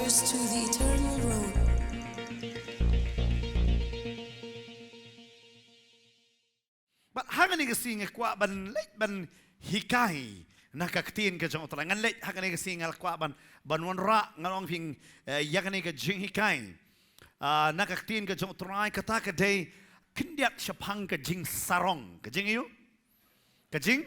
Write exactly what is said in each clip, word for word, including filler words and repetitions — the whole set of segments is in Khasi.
To the eternal road. Bad hangne ka sngi nga kwah ban leit ban hikai na ka ktien ka jong U Trai. Ngan leit hangne ka sngi nga kwah ban, ban wanrah, ngan ong phi, eh, ïa kane ka jinghikai. Ah, na ka ktien ka jong U Trai, kata ka dei khyndiat shaphang ka jingsarong. Ka jing ïu? Ka jing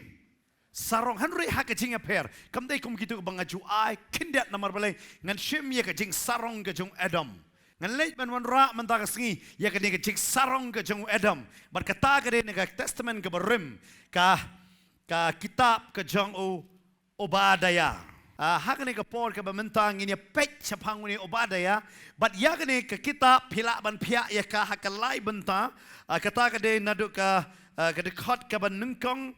sarong, hynrei ha ka jingïapher. Kam dei kum kito ba nga ju ai khyndiat namar balei ngan shim ïa ka jingsarong ka jong u Adam. Ngan leit ban wanrah mynta ka sngi ïa kane ka jingsarong ka jong u Adam. Bad kata ka dei na ka Testament kaba rim, ka, ka kitab ka jong u Obadiah. Ah, ha kane ka por kaba mynta ngin ïa peit shaphang une u Obadiah. Bad ïa kane ka kitab phi lah ban phiah ïa ka ha ka lai bynta. Ah, kata ka dei naduh ka, ah, ka dkhot kaba nyngkong,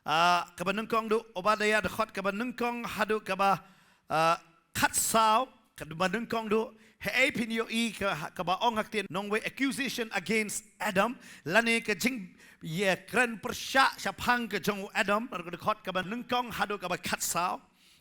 ah, kaba nyngkong, duh Obadiah dkhot kaba nyngkong haduh kaba, ah, khatsaw, kaba nyngkong, duh, hei phin ïohi ka, kaba ong ha ktien nongwei, accusation against Adam, lane ka jingïakren pyrshah shaphang ka jong u Adam, ka dkhot kaba nyngkong haduh kaba khatsaw.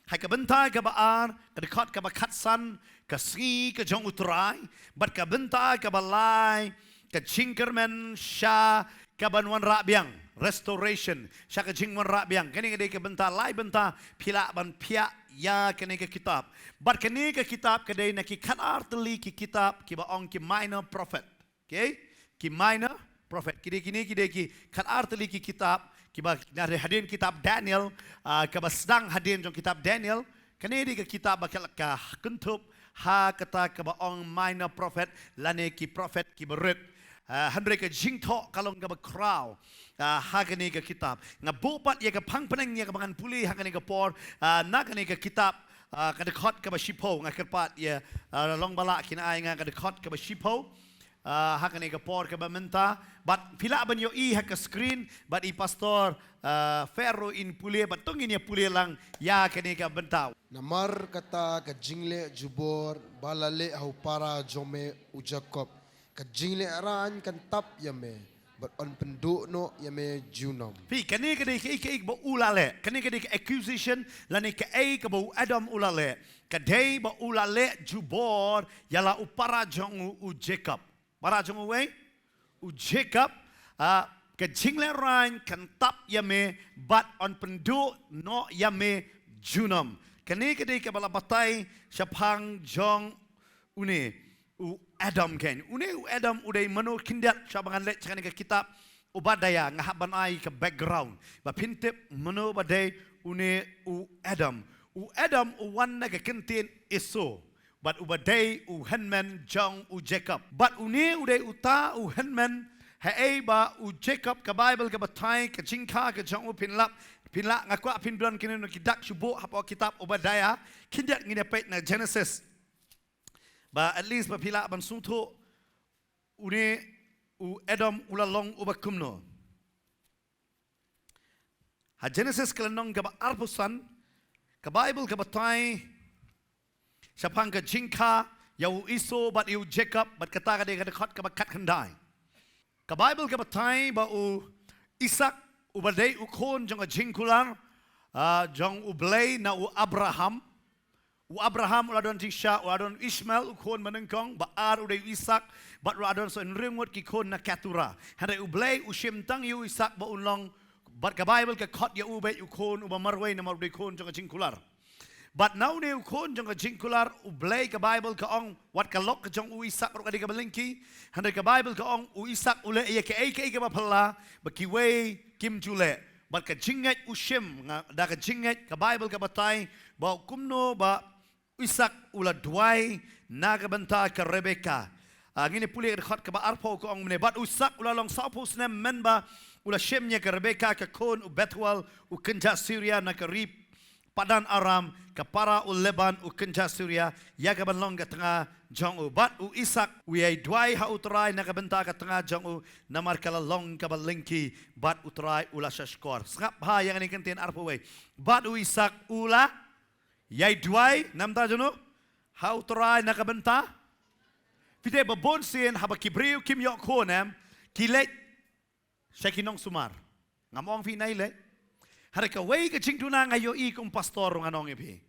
Ha ka bynta kaba ar, ka dkhot kaba khatsan, ka sngi ka jong U Trai, bad ka bynta kaba lai, ka jingkyrmen sha kaban wanrah biang, restoration, sha ka jingwanrah biang. Kane ka dei ka bynta, lai bynta, phi lah ban phiah ïa kane ka kitab. Bad kane ka kitab ka dei na ki khatar tylli ki kitab kiba ong ki minor prophet. Okay? Ki minor prophet. Ki dei kine, ki dei ki khatar tylli ki kitab kiba na hadien kitab Daniel, ah, kaba sdang hadien jong kitab Daniel. Kane dei ka kitab ba ka la kynthup ha kata kaba ong minor prophet, lane ki prophet kiba rit. Ah, hynrei ka jingthoh ka long kaba khraw, ah, ha kane ka kitab. Nga buh pat ïa ka phang bneng ïa kaba ngan pule ha kane ka por, ah, na kane ka kitab, ah, ka dkhot kaba shiphew, nga kyrpad ïa, ah, long ba lah kin ai nga ka dkhot kaba shiphew. Ah, ha kane ka por kaba mynta, bad phi lah ban ïohi ha ka screen, bad i pastor, ah, Pharaoh in pule, bad to ngin ïa pule lang ïa kane ka bynta. Namar kata ka jingleh jubor ba la leh ha u para jong me u Jakob, ka jingleh rain kan tap ïa me, bad yn pynduh noh ïa me junom. Phi, kane ka dei kaei kaei ba u la leh, kane ka dei ka accusation, lane kaei kaba u Adam u la leh, ka dei ba u la leh jubor ïa la u para jong u, u Jakob. Para jong u wei? U Jakob, ah, ka jingleh rain kan tap ïa me, bad yn pynduh noh ïa me junom. Kane ka dei kaba la batai shaphang jong une u Adam kein. Une u Adam u dei mano khyndiat, sha ba ngan leit sha kane ka kitab Obadiah, nga hap ban ai ka background ba phin tip mano ba dei une u Adam. U Adam u wan na ka kyntien Esau, bad uba dei u hynmen jong u Jakob. Bad une u dei uta u hynmen, haei ba u Jakob, ka Baibl ka batai ka jingkha ka jong u, phin lah, phin lah, nga kwah phin don kine na ki dak shu buh hapoh kitab Obadiah, khyndiat ngin ïa peit na Genesis. Ba at least ba phi lah ban sngewthuh une u Adam u la long uba kumno. Ha Genesis ka lynnong kaba arphew san, ka Baibl ka batai shaphang ka jingkha ïa u Esau bad ïa u Jakob, bad kata ka dei ka dkhot kaba khatkhyndai. Ka Baibl ka batai ba u Isaak, uba dei u khun jong ka jingkular, ah, jong U Blei na u Abraham. U Abraham u la don jingshisha, u la don Ishmael, u khun banyngkong, ba ar u dei u Isaak, bad u la don sa hynriew ngut ki khun na Keturah. Hynrei U Blei u shim tang ïa u Isaak ba un long, bad ka Baibl ka khot ïa u beit u khun uba marwei namar u dei khun jong ka jingkular. Bad na une u khun jong ka jingkular, U Blei, ka Baibl ka ong, wat ka lok ka jong u Isaak ruh ka dei kaba lyngkhi. Hynrei ka Baibl ka ong u Isaak u leh ïa kaei kaei kaba phylla ba kiwei kim ju leh. Bad ka jingngeit u shim, nga, da ka jingngeit, ka Baibl ka batai ba kumno ba u Isaak u la duwai na ka bynta ka Rebekah. Ah, ngin ïa pule ka dkhot kaba arphew, ka ong mynne: Bad u Isaak u la long sawphew snem mynba u la shim ïa ka Rebekah, ka khun u Bethuel u kynjah Syria, na ka ri Padan Aram, ka para u Laban u kynjah Syria, ïa kaban long ka tnga jong u. Bad u Isaak u ïai duwai ha U Trai na ka bynta ka tnga jong u, namar ka la long kaba lyngkhi, bad U Trai u la shahshkor. Sngap bha ïa kane ka ktien arphew wei. Bad u Isaak u la ïai duwai na ka bynta jong u, ha U Trai na ka bynta. Phi tip ba bun sien haba ki briew kim ïoh khun, em, ki leit sha ki nongsumar. Ngam ong phi nai leh. Hynrei kawei ka jingduna nga ïohi kum pastor ruh ngan ong ïa phi.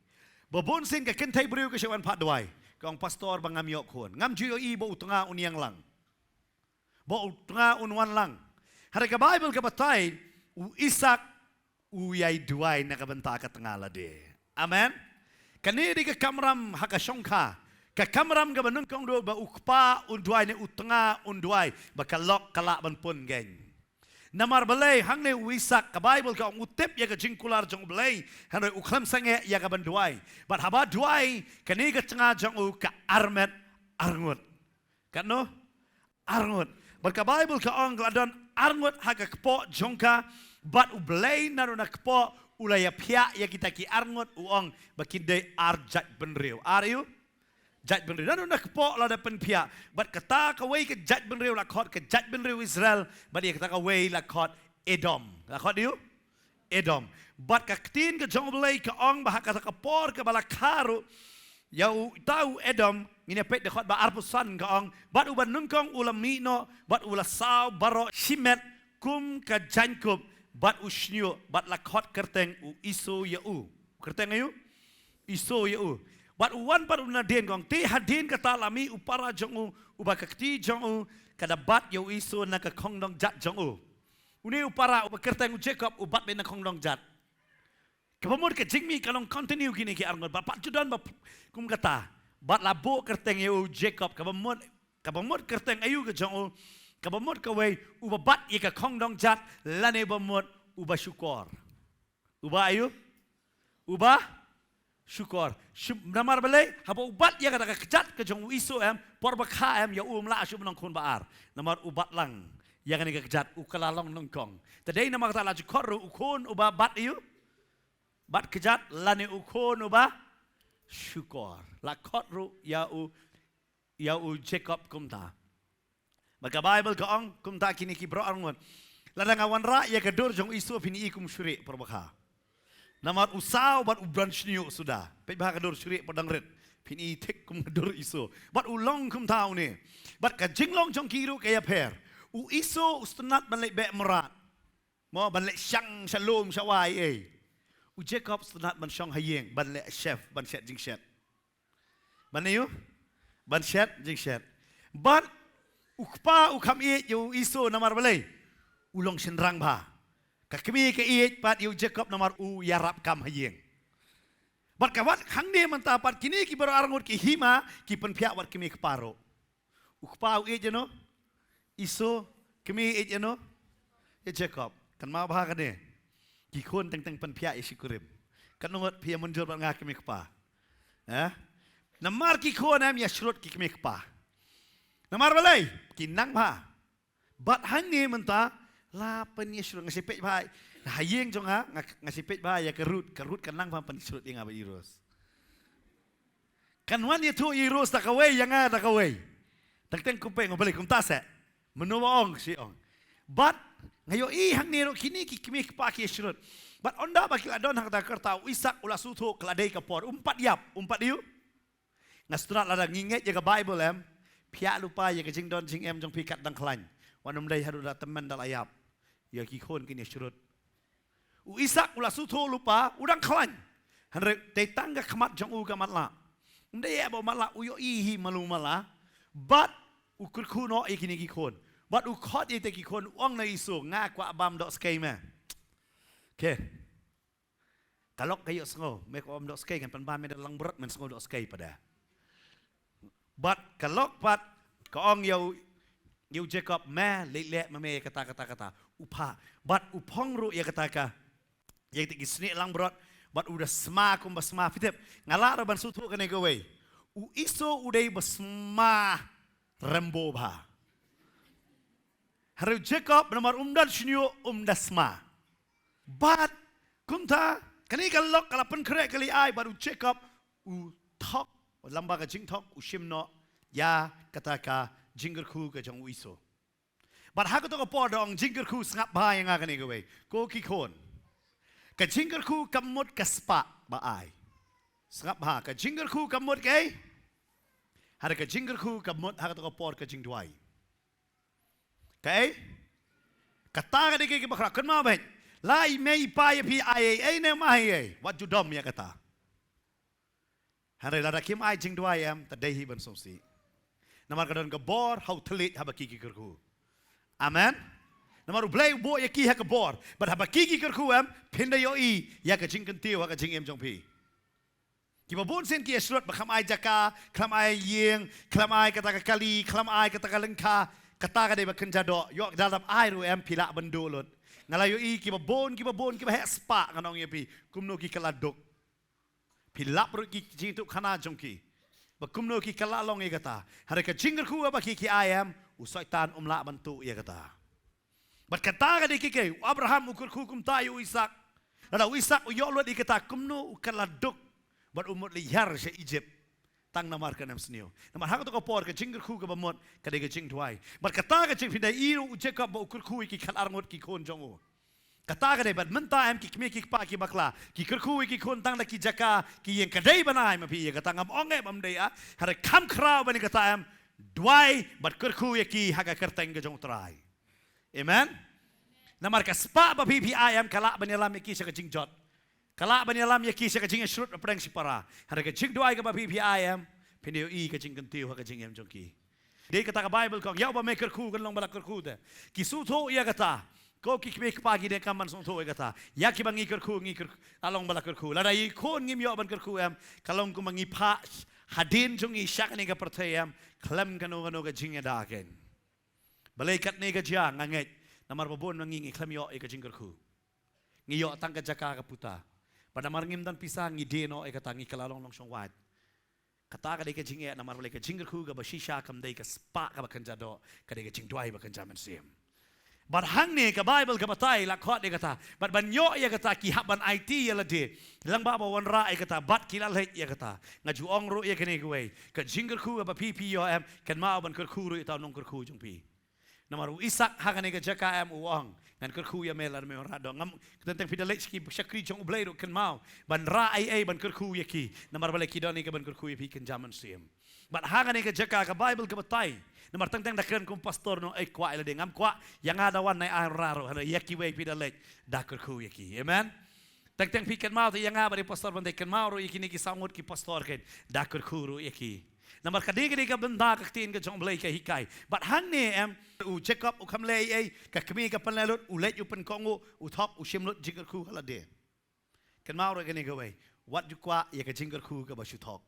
Ba bun sien ka kynthei briew ka shu wan phah duwai. Ka ong, "Pastor, ba ngam ïoh khun. Ngam ju ïohi ba u tnga un ïeng lang, ba u tnga un wan lang." Hynrei ka Baibl ka batai, u Isak u ïai duwai na ka bynta ka tnga lade. Amen. Kane dei ka kamram ha ka shongkha. Ka kamram kaba nyngkong ruh ba u kpa un duwai ne u tnga un duwai, ba ka lok ka lah ban pun gen. Namar balei? Hangne u Isak, ka Baibl ka ong u tip ïa ka jingkular jong U Blei, hynrei u khlem sangeh ïa ka ban duwai. Bad haba duwai, kane ka tnga jong u ka armet arngut. Katno? Arngut. Bad ka Baibl ka ong ka la don arngut ha ka kpoh jong ka, bad U Blei naduh na kpoh u la ïa phiah ïa kita ki arngut, u ong ba kin dei ar jait bynriew. Ar ïa u jait bynriew. Naduh na kpoh la da pynphiah. Bad kata kawei ka jait bynriew la khot ka jait bynriew Israel, bad ïa kata kawei la khot Edom. La khot ïa u Edom. Bad ka ktien ka jong U Blei ka ong ba ha kata ka por kaba la kha ruh ïa uta u Edom, ngin ïa peit dkhot ba arphew san, ka ong, bad uba nyngkong u la mih noh, bad u la saw baroh shimet kum ka jaiñkup, bad u shñiuh, bad la khot kyrteng u Esau ïa u. Kyrteng ïa u Esau ïa u. Bad u wan pat u nadien, ka ong, te hadien kata la mih u para jong u, uba ka kti jong u ka da bat ïa u Esau na ka khongdong jat jong u. Une u para uba kyrteng u Jakob u bat beit na khongdong jat. Kaba mut ka jingmih ka long continue kine ki arngut, bad pat ju don ba kum kata. Bad la buh kyrteng ïa u Jakob, kaba mut, kaba mut kyrteng aïu ka jong u? Kaba mut kawei uba bat ïa ka khongdong jat, lane ba mut uba shukor. Uba aïu? Uba shukor. Shum-, namar balei? Haba u bat ïa kata ka kjat ka jong u Esau em, por ba kha em, ïa u um lah shuh ban long khun ba ar. Namar u bat lang ïa kane ka kjat, u ka la long nyngkong. Te dei namar kata la ju khot ruh u khun uba bat aïu? Bat kjat, lane u khun uba shukor. La khot ruh ïa u, ïa u Jakob kumta. Bad ka Baibl ka ong kumta, kine ki baroh arngut. Lada nga wanrah ïa ka dur jong u Esau, phin i kum shrieh por ba kha. Namar u saw bad u ban shñiuh suda. Peit bha ka dur shrieh por dang rit, phin i thik kum ka dur Esau. Bad u long kumta une. Bad ka jinglong jong ki ruh ka ïapher. U Esau u sngewtynnat ban leit beh mrad, mo, ban leit shang sha lum sha wai ei. U Jakob u sngewtynnat ban shong ha ïing, ban leit chef, ban shet jingshet. Ban ïu? Ban shet jingshet. Bad u kpa u kham ïeit ïa u Esau, namar balei? U long shynrang bha. Ka kmie ka ïeit pat ïa u Jakob namar u ïarap kam ha ïing. Bad ka wat hangne mynta pat, kine ki baroh arngut ki hima ki pynphiah wat kmie kpa ruh. U kpa u ïeit ïa no? Esau. Kmie ïeit ïa no? Ïa Jakob. Kynmaw bha kane. Ki khun teng teng pynphiah ïa shi kurim. Katno ngut phi ïa mynjur bad nga kmie kpa? Eh? Namar ki khun em ïa shrut ki kmie kpa. Namar balei? Ki nang bha. Bad hangne mynta la pynïashrut, nga shu peit bha. Ha ïing jong nga, nga, nga shu peit bha ïa ka Ruth, ka Ruth ka nang bha pynïashrut ïa nga bad i Rose. Kan wan ïathuh i Rose da kawei, ïa nga da kawei. Teng teng kumpe, nga balei kumta se. Mano ba ong, shi ong. Bad nga ïohi hangne ruh kine ki kmie kpa ki ïashrut. Bad ynda ba ki la don ha kata ka rta, u Isak u la sngewthuh ka la dei ka por. Um pat ïap, um pat ïu. Nga sngewtynnat lada ngi ngeit ïa ka Baibl em, phiah lypa ïa ka jingdon jingem jong phi kat dang khlaiñ. Wat nym dei haduh da tymmen da la ïap ïa ki khun kin ïashrut. U Isak u la sngewthuh lypa, u dang khlaiñ. Hynrei dei tang ka khmat jong u ka matlah. Um dei ïa ba u matlah, u ïohi hi malu mala. Bad u kyrkhu noh ïa kine ki khun. Bad u khot ïa ite ki khun, u ong na Esau, nga kwah bam dohskei me. Okay. Ka lok ka ïohsngew, me kwah bam dohskei, ngan pynbam me da langbrot, men sngew dohskei pat de. Bad ka lok pat ka ong ïa u, ïa u Jakob, me leit leh ma me kata kata kata. U phah. Bad u phong ruh ïa kata ka, ïa kita ki snieh langbrot. Bad u da sma kumba sma, phi tip. Nga lah ruh ban sngewthuh kane kawei. U Esau u dei ba sma rembo bha. Hynrei u Jakob namar um don shñiuh, um da sma. Bad kumta, kane ka lok ka la pynkhreh ka la ai, bad u Jakob u thok, lem bad ka jingthok, u shim noh ïa kata ka jingkyrkhu ka jong u Esau. Bad ha kato ka por da ong jingkyrkhu, sngap bha ïa nga kane kawei. Ko ki khun. Ka jingkyrkhu kam mut ka spah ba ai. Sngap bha, ka jingkyrkhu kam mut kaei? Hynrei ka jingkyrkhu ka mut ha kato ka por ka jingduwai. Kaei? Kata ka dei kaei kaba khraw, kynmaw beit. La i mei i pa ïa phi ai ei ei ne ym ai ei ei, wat ju dom ïa kata. Hynrei lada kim ai jingduwai em, te dei hi ban sngewsih. Namar ka don ka bor ha u thylliej haba ki ki kyrkhu. Amen. Namar U Blei u buh ïa ki ha ka bor, bad haba ki ki kyrkhu em, phin da ïohi ïa ka jingkyntiew ha ka jingim jong phi. Kiba bun sien ki ïa shlur ba khlem ai jaka, khlem ai ïing, khlem ai kata ka kali, khlem ai kata ka lyngkha, kata ka dei ba kynja doh, ïoh da lap ai ruh em phi lah ban duh lut. Nga la ïohi kiba bun, kiba bun, kiba heh spah ngan ong ïa phi, kumno ki kylla duk. Phi lap ruh ki jingïathuhkhana jong ki ba kumno ki kylla long ïa kata. Hynrei ka jingkyrkhu ba ki ki ai em, u Soitan um lah ban tuh ïa kata. Bad kata ka dei kei kei, u Abraham u kyrkhu kumta ïa u Isak. Lada u Isak u ïoh lut ïa kata kumno u kylla duk bad u mut leit hiar sha Egypt. Tang namar ka nemsniew. Namar ha kato ka por ka jingkyrkhu kaba mut ka dei ka jingduwai. Bad kata ka jingpyndonkam u Jakob ba u kyrkhu ïa ki khatar ngut ki khun jong u. Kata ka dei bad mynta em ki kmie ki kpa ki bakla ki kyrkhu ïa ki khun tang da ki jaka ki ïing, ka dei ban ai ma phi ïa kata, ngam ong eh bym dei ah. Hynrei kham khraw ban ïa kata em, duwai bad kyrkhu ïa ki ha ka kyrteng ka jong U Trai. Amen. Namar ka spah ba phi phi ai em ka lah ban ïalam ïa ki sha ka jingjot. Ka lah ban ïalam ïa ki sha ka jingïashlur hapdeng shipara. Hynrei ka jingduwai kaba phi phi ai em, phin ïohi ka jingkyntiew ha ka jingim jong ki. Dei kata ka Baibl ka ong ïa uba me kyrkhu kan long ba la kyrkhu te. Ki sngewthuh ïa kata. Ko ki kmie kpa ki donkam ban sngewthuh ïa kata. Ïa kiba ngi kyrkhu ngi kyrkhu, la long ba la kyrkhu. Lada ïa ki khun ngim ïoh ban kyrkhu em, ka long kumba ngi phah hadien jong ngi sha kane ka pyrthei em, khlem kano kano ka jingïada kein. Balei katne ka jia nga ngeit, namar ba bun na ngi ngi khlem ïoh ïa ka jingkyrkhu. Ngi ïoh tang ka jaka ka puta. Bad namar ngim don pisa ngi die noh ïa kata, ngi kylla long nongshong wait. Kata ka dei ka jingeh, namar balei ka jingkyrkhu kaba shisha kam dei ka spah kaba kynja doh, ka dei ka jingduwai ba kynja mynsiem. Bad hangne ka Baibl ka batai la khot ïa kata. Bad ban ïoh ïa kata ki hap ban aiti ïa lade. Lang ba ba wanrah ïa kata bad ki la leit ïa kata. Nga ju ong ruh ïa kane kawei. Ka jingkyrkhu kaba phi phi ïoh em, kynmaw ban kyrkhu ruh ïa uta u nongkyrkhu jong phi. Namar u Isak ha kane ka jaka em u ong, ngan kyrkhu ïa me lada me wanrah doh. Ngam, teng teng phi da leit sha ki shakri jong U Blei ruh kynmaw ban rah ei ei ban kyrkhu ïa ki. Namar balei ki don ïa ka ban kyrkhu ïa phi kynja mynsiem. Bad ha kane ka jaka ka Baibl ka batai. Namar teng teng da kren kum pastor noh ei kwah ïa lade, ngam kwah ïa nga da wan nai ai wanrah ruh, hynrei ïa kiwei phi da leit da kyrkhu ïa ki. Amen. Teng teng phi kynmaw te ïa nga ba dei pastor ban dei, kynmaw ruh ïa kine ki saw ngut ki pastor kein, da kyrkhu ruh ïa ki. Namar ka dei ka dei ka bynta ka ktien ka jong U Blei ka hikai. Bad hangne em, u Jakob u kham leh ei ei, ka kmie ka pynleh lut, u leit u pynkohnguh, u thok u shim lut jingkyrkhu ha lade. Kynmaw ruh kane kawei, wat ju kwah ïa ka jingkyrkhu kaba shu thok.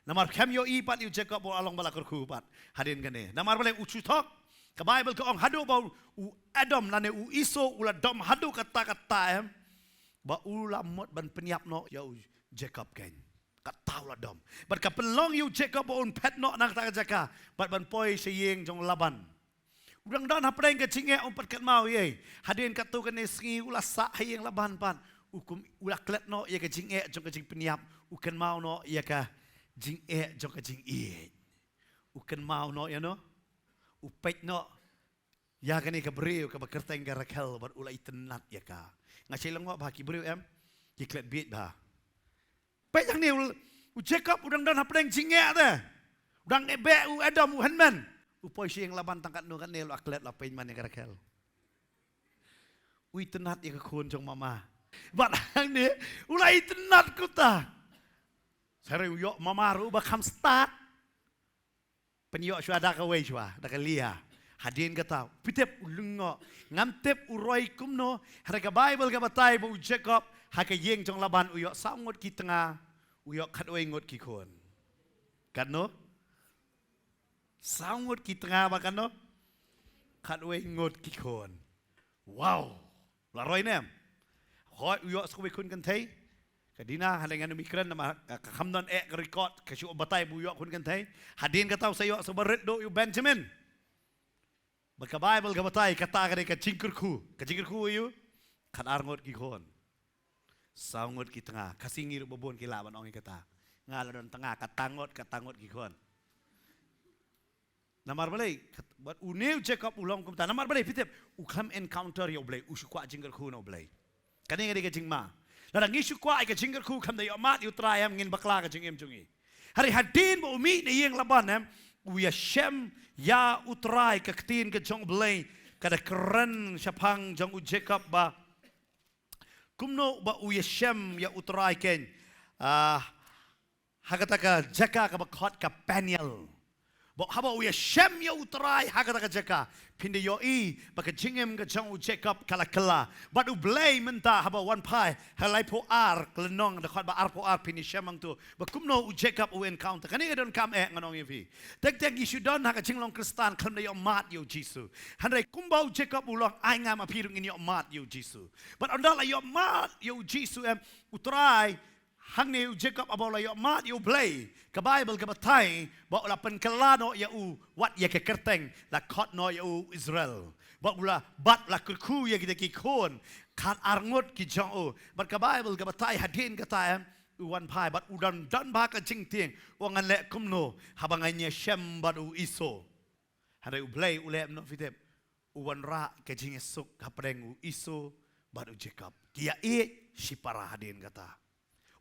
Namar khlem ïohi pat ïa u Jakob u la long ba la kyrkhu pat hadien kane. Namar balei u shu thok? Ka Baibl ka ong haduh ba u Edom lane u Esau u la dom haduh katta katta em, ba u la mut ban pynïap noh ïa u Jakob kein. Katta u la dom. Bad ka pynlong ïa u Jakob ba un phet noh na kata ka jaka bad ban poi sha ïing jong u Laban. U dang don hapdeng ka jingeh, um pat kynmaw ei ei. Hadien katto katne sngi u la sah ha ïing Laban pat. U kum, u la klet noh ïa ka jingeh jong ka jingpynïap. U kynmaw noh ïa ka jingeh jong ka jingïeit. U kynmaw noh ïa no. U peit noh ïa kane ka briew kaba kyrteng ka Rakhel bad u la itynnad ïa ka. Nga shai lyngngoh ba ki briew em, ki klet bieit ba. Peit hangne u, u Jakob u dang don hapdeng jingeh te. U dang eh beh u Edom u hynmen. U poi sha ïing Laban tang katno katne, la klet, la pynman ïa ka Rakhel. U itynnad ïa ka khun jong mama. Bad hangne u la itynnad kumta. Shisha u ïoh mama ruh ba kham stad. Pynïoh shuwa da kawei shuwa, da ka Lia. Hadien kata, phi tip u lyngngoh. Ngam tip u roi kumno, hynrei ka Baibl ka batai ba u Jakob ha ka ïing jong Laban u ïoh saw ngut ki tnga, u ïoh khatwei ngut ki khun. Katno? Saw ngut ki tnga bad katno? Khatwei ngut ki khun. Wow. La roi ne em? Hooid, u ïoh sa kawei khun kynthei. Ka Dina, hangne ngan ym ïakren namar ka, ka kham don eh ka record, ka shu batai ba u ïoh khun kynthei. Hadien kata u sa ïoh sa ba rit duh ïa u Benjamin. Bad ka Baibl ka batai kata ka dei ka jingkyrkhu. Ka jingkyrkhu ïa u. Khatar ngut ki khun. Saw ngut ki tnga. Khasi ngi ruh ba bun ki lah ban ong ïa kata. Nga la don tnga, kata ngut, kata ngut ki khun. Namar balei, kat-, bad une u Jakob u long kumta. Namar balei, phi tip, u khlem encounter ïa u Blei, u shu kwah jingkyrkhu na u Blei. Kane ka dei ka jingma. Lada ngi shu kwah ïa ka jingkyrkhu, khlem da ïoh mad ïa u Trai em, ngin bakla ka jingim jong ngi. Hynrei hadien ba u mih na ïing Laban em, u ïashem ïa u Trai, ka ktien ka jong u Blei ka da kren shaphang jong u Jakob ba kumno ba u ïashem ïa u Trai kein. Ah, ha kata ka jaka kaba khot ka Peniel. Bad haba u ïashem ïa U Trai ha kata ka jaka, phin da ïohi ba ka jingim ka jong u Jacob ka la kylla. Bad U Blei mynta haba wan phai ha laiphew ar ka lynnong, dkhot ba arphew ar, phin ïashem hangto ba kumno u Jacob u encounter. Kane ka donkam eh, ngan ong ïa phi. Teng teng ngi shu don ha ka jinglong Khristan khlem da ïohmad ïa u Jisu. Hynrei kumba u Jacob u long, ai nga ma phi ruh ngin ïohmad ïa u Jisu. Bad ynda la ïohmad ïa u Jisu em, U Trai, hangne u Jacob haba u la ïohmad ïa U Blei, ka Baibl ka batai ba u la pynkylla noh ïa u wat ïa ka kyrteng, la khot noh ïa u Israel. Bad u la, bad la kyrkhu ïa kita ki khun khatar ngut ki jong u. Bad ka Baibl ka batai hadien kata em, u wan phai bad u don, don bha ka jingtieng, u ong, ngan leh kumno haba ngan ïashem bad u Esau. Hynrei U Blei u leh kumno phi tip? U wanrah ka jingïasuk hapdeng u Esau bad u Jacob. Ki ïaieit shipara hadien kata.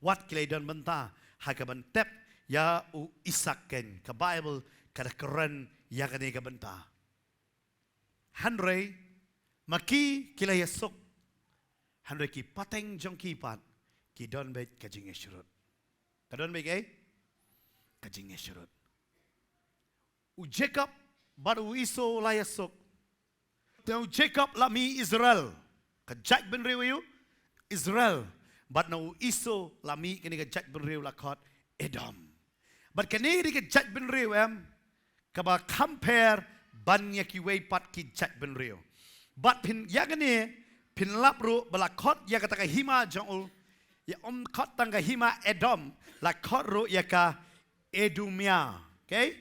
Wat ki la don bynta ha ka ban tep ïa u Isaak, keiñ ka Baibl ka da kren ïa kane ka bynta. Hynrei ma ki, ki la ïasuk, hynrei ki pateng jong ki pat ki don beit ka jingïashrut. Ka don beit kaei? Ka jingïashrut. U Jacob bad u Esau la ïasuk. Te u Jacob la mih Israel, ka jaitbynriew aïu? Israel. Bad na u Esau la mih kane ka jaitbynriew la khot Edom. Bad kane ka dei ka jaitbynriew em, kaba kham pher ban ïa kiwei pat ki jaitbynriew. Bad phin ïa kane, phin lap ruh ba la khot ïa kata ka hima jong u, ïa, ym khot tang ka hima Edom, la khot ruh ïa ka Edumia. Okay?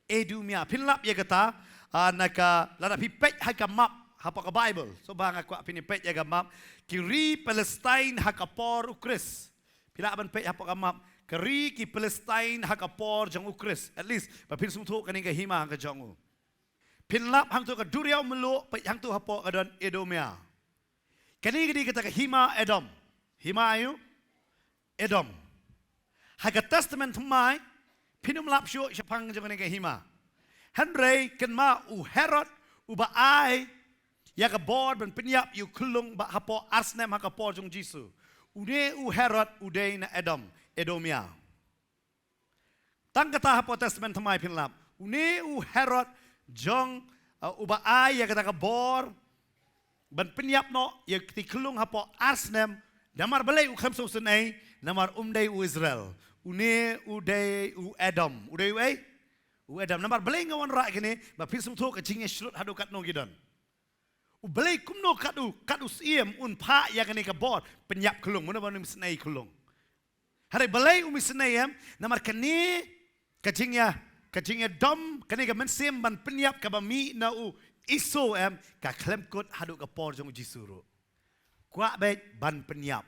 Edumia. Phin lap ïa kata, ah, na ka, lada phi peit ha ka map hapoh ka Baibl. So ba nga kwah phin peit ïa ka map. Ki ri Palestine ha ka por u Khrist. Phi lah ban peit hapoh ka map. Ka ri ki Palestine ha ka por jong u Khrist. At least ba phin sngewthuh kane ka hima ka jong u. Phin lap hangto ka duriaw mluh, peit hangto hapoh ka don Edumia. Kane ka dei kata ka hima Edom. Hima aïu? Edom. Ha ka Testament Thymmai, phin ym lap shuh shaphang jong kane ka hima. Hynrei kynmaw u Herod uba ai ïa ka bor ban pynïap ïa u khyllung ba hapoh ar snem ha ka por jong u Jisu. Une u Herod u dei na Edom, Edumia. Tang kata hapoh Testament Thymmai phin lap. Une u Herod jong, uh, uba ai ïa kata ka bor ban pynïap noh ïa kti khyllung hapoh ar snem. Namar balei u khlem sngewsynei? Namar um dei u Israel. Une u dei u Edom. U dei u ei? U Edom. Namar balei nga wanrah kine? Ba phin sngewthuh ka jingïashrut haduh katno ki don. U Blei kumno kat u, kat u Syiem un phah ïa kane ka bor pynïap khyllung, mano ba un ym isynei khyllung. Hynrei balei um isynei em, namar kane ka jingïa, ka jingïadom, kane ka mynsiem ban pynïap kaba mih na u Esau em, ka khlem kut haduh ka por jong u Jisu ruh. Kwah beit ban pynïap.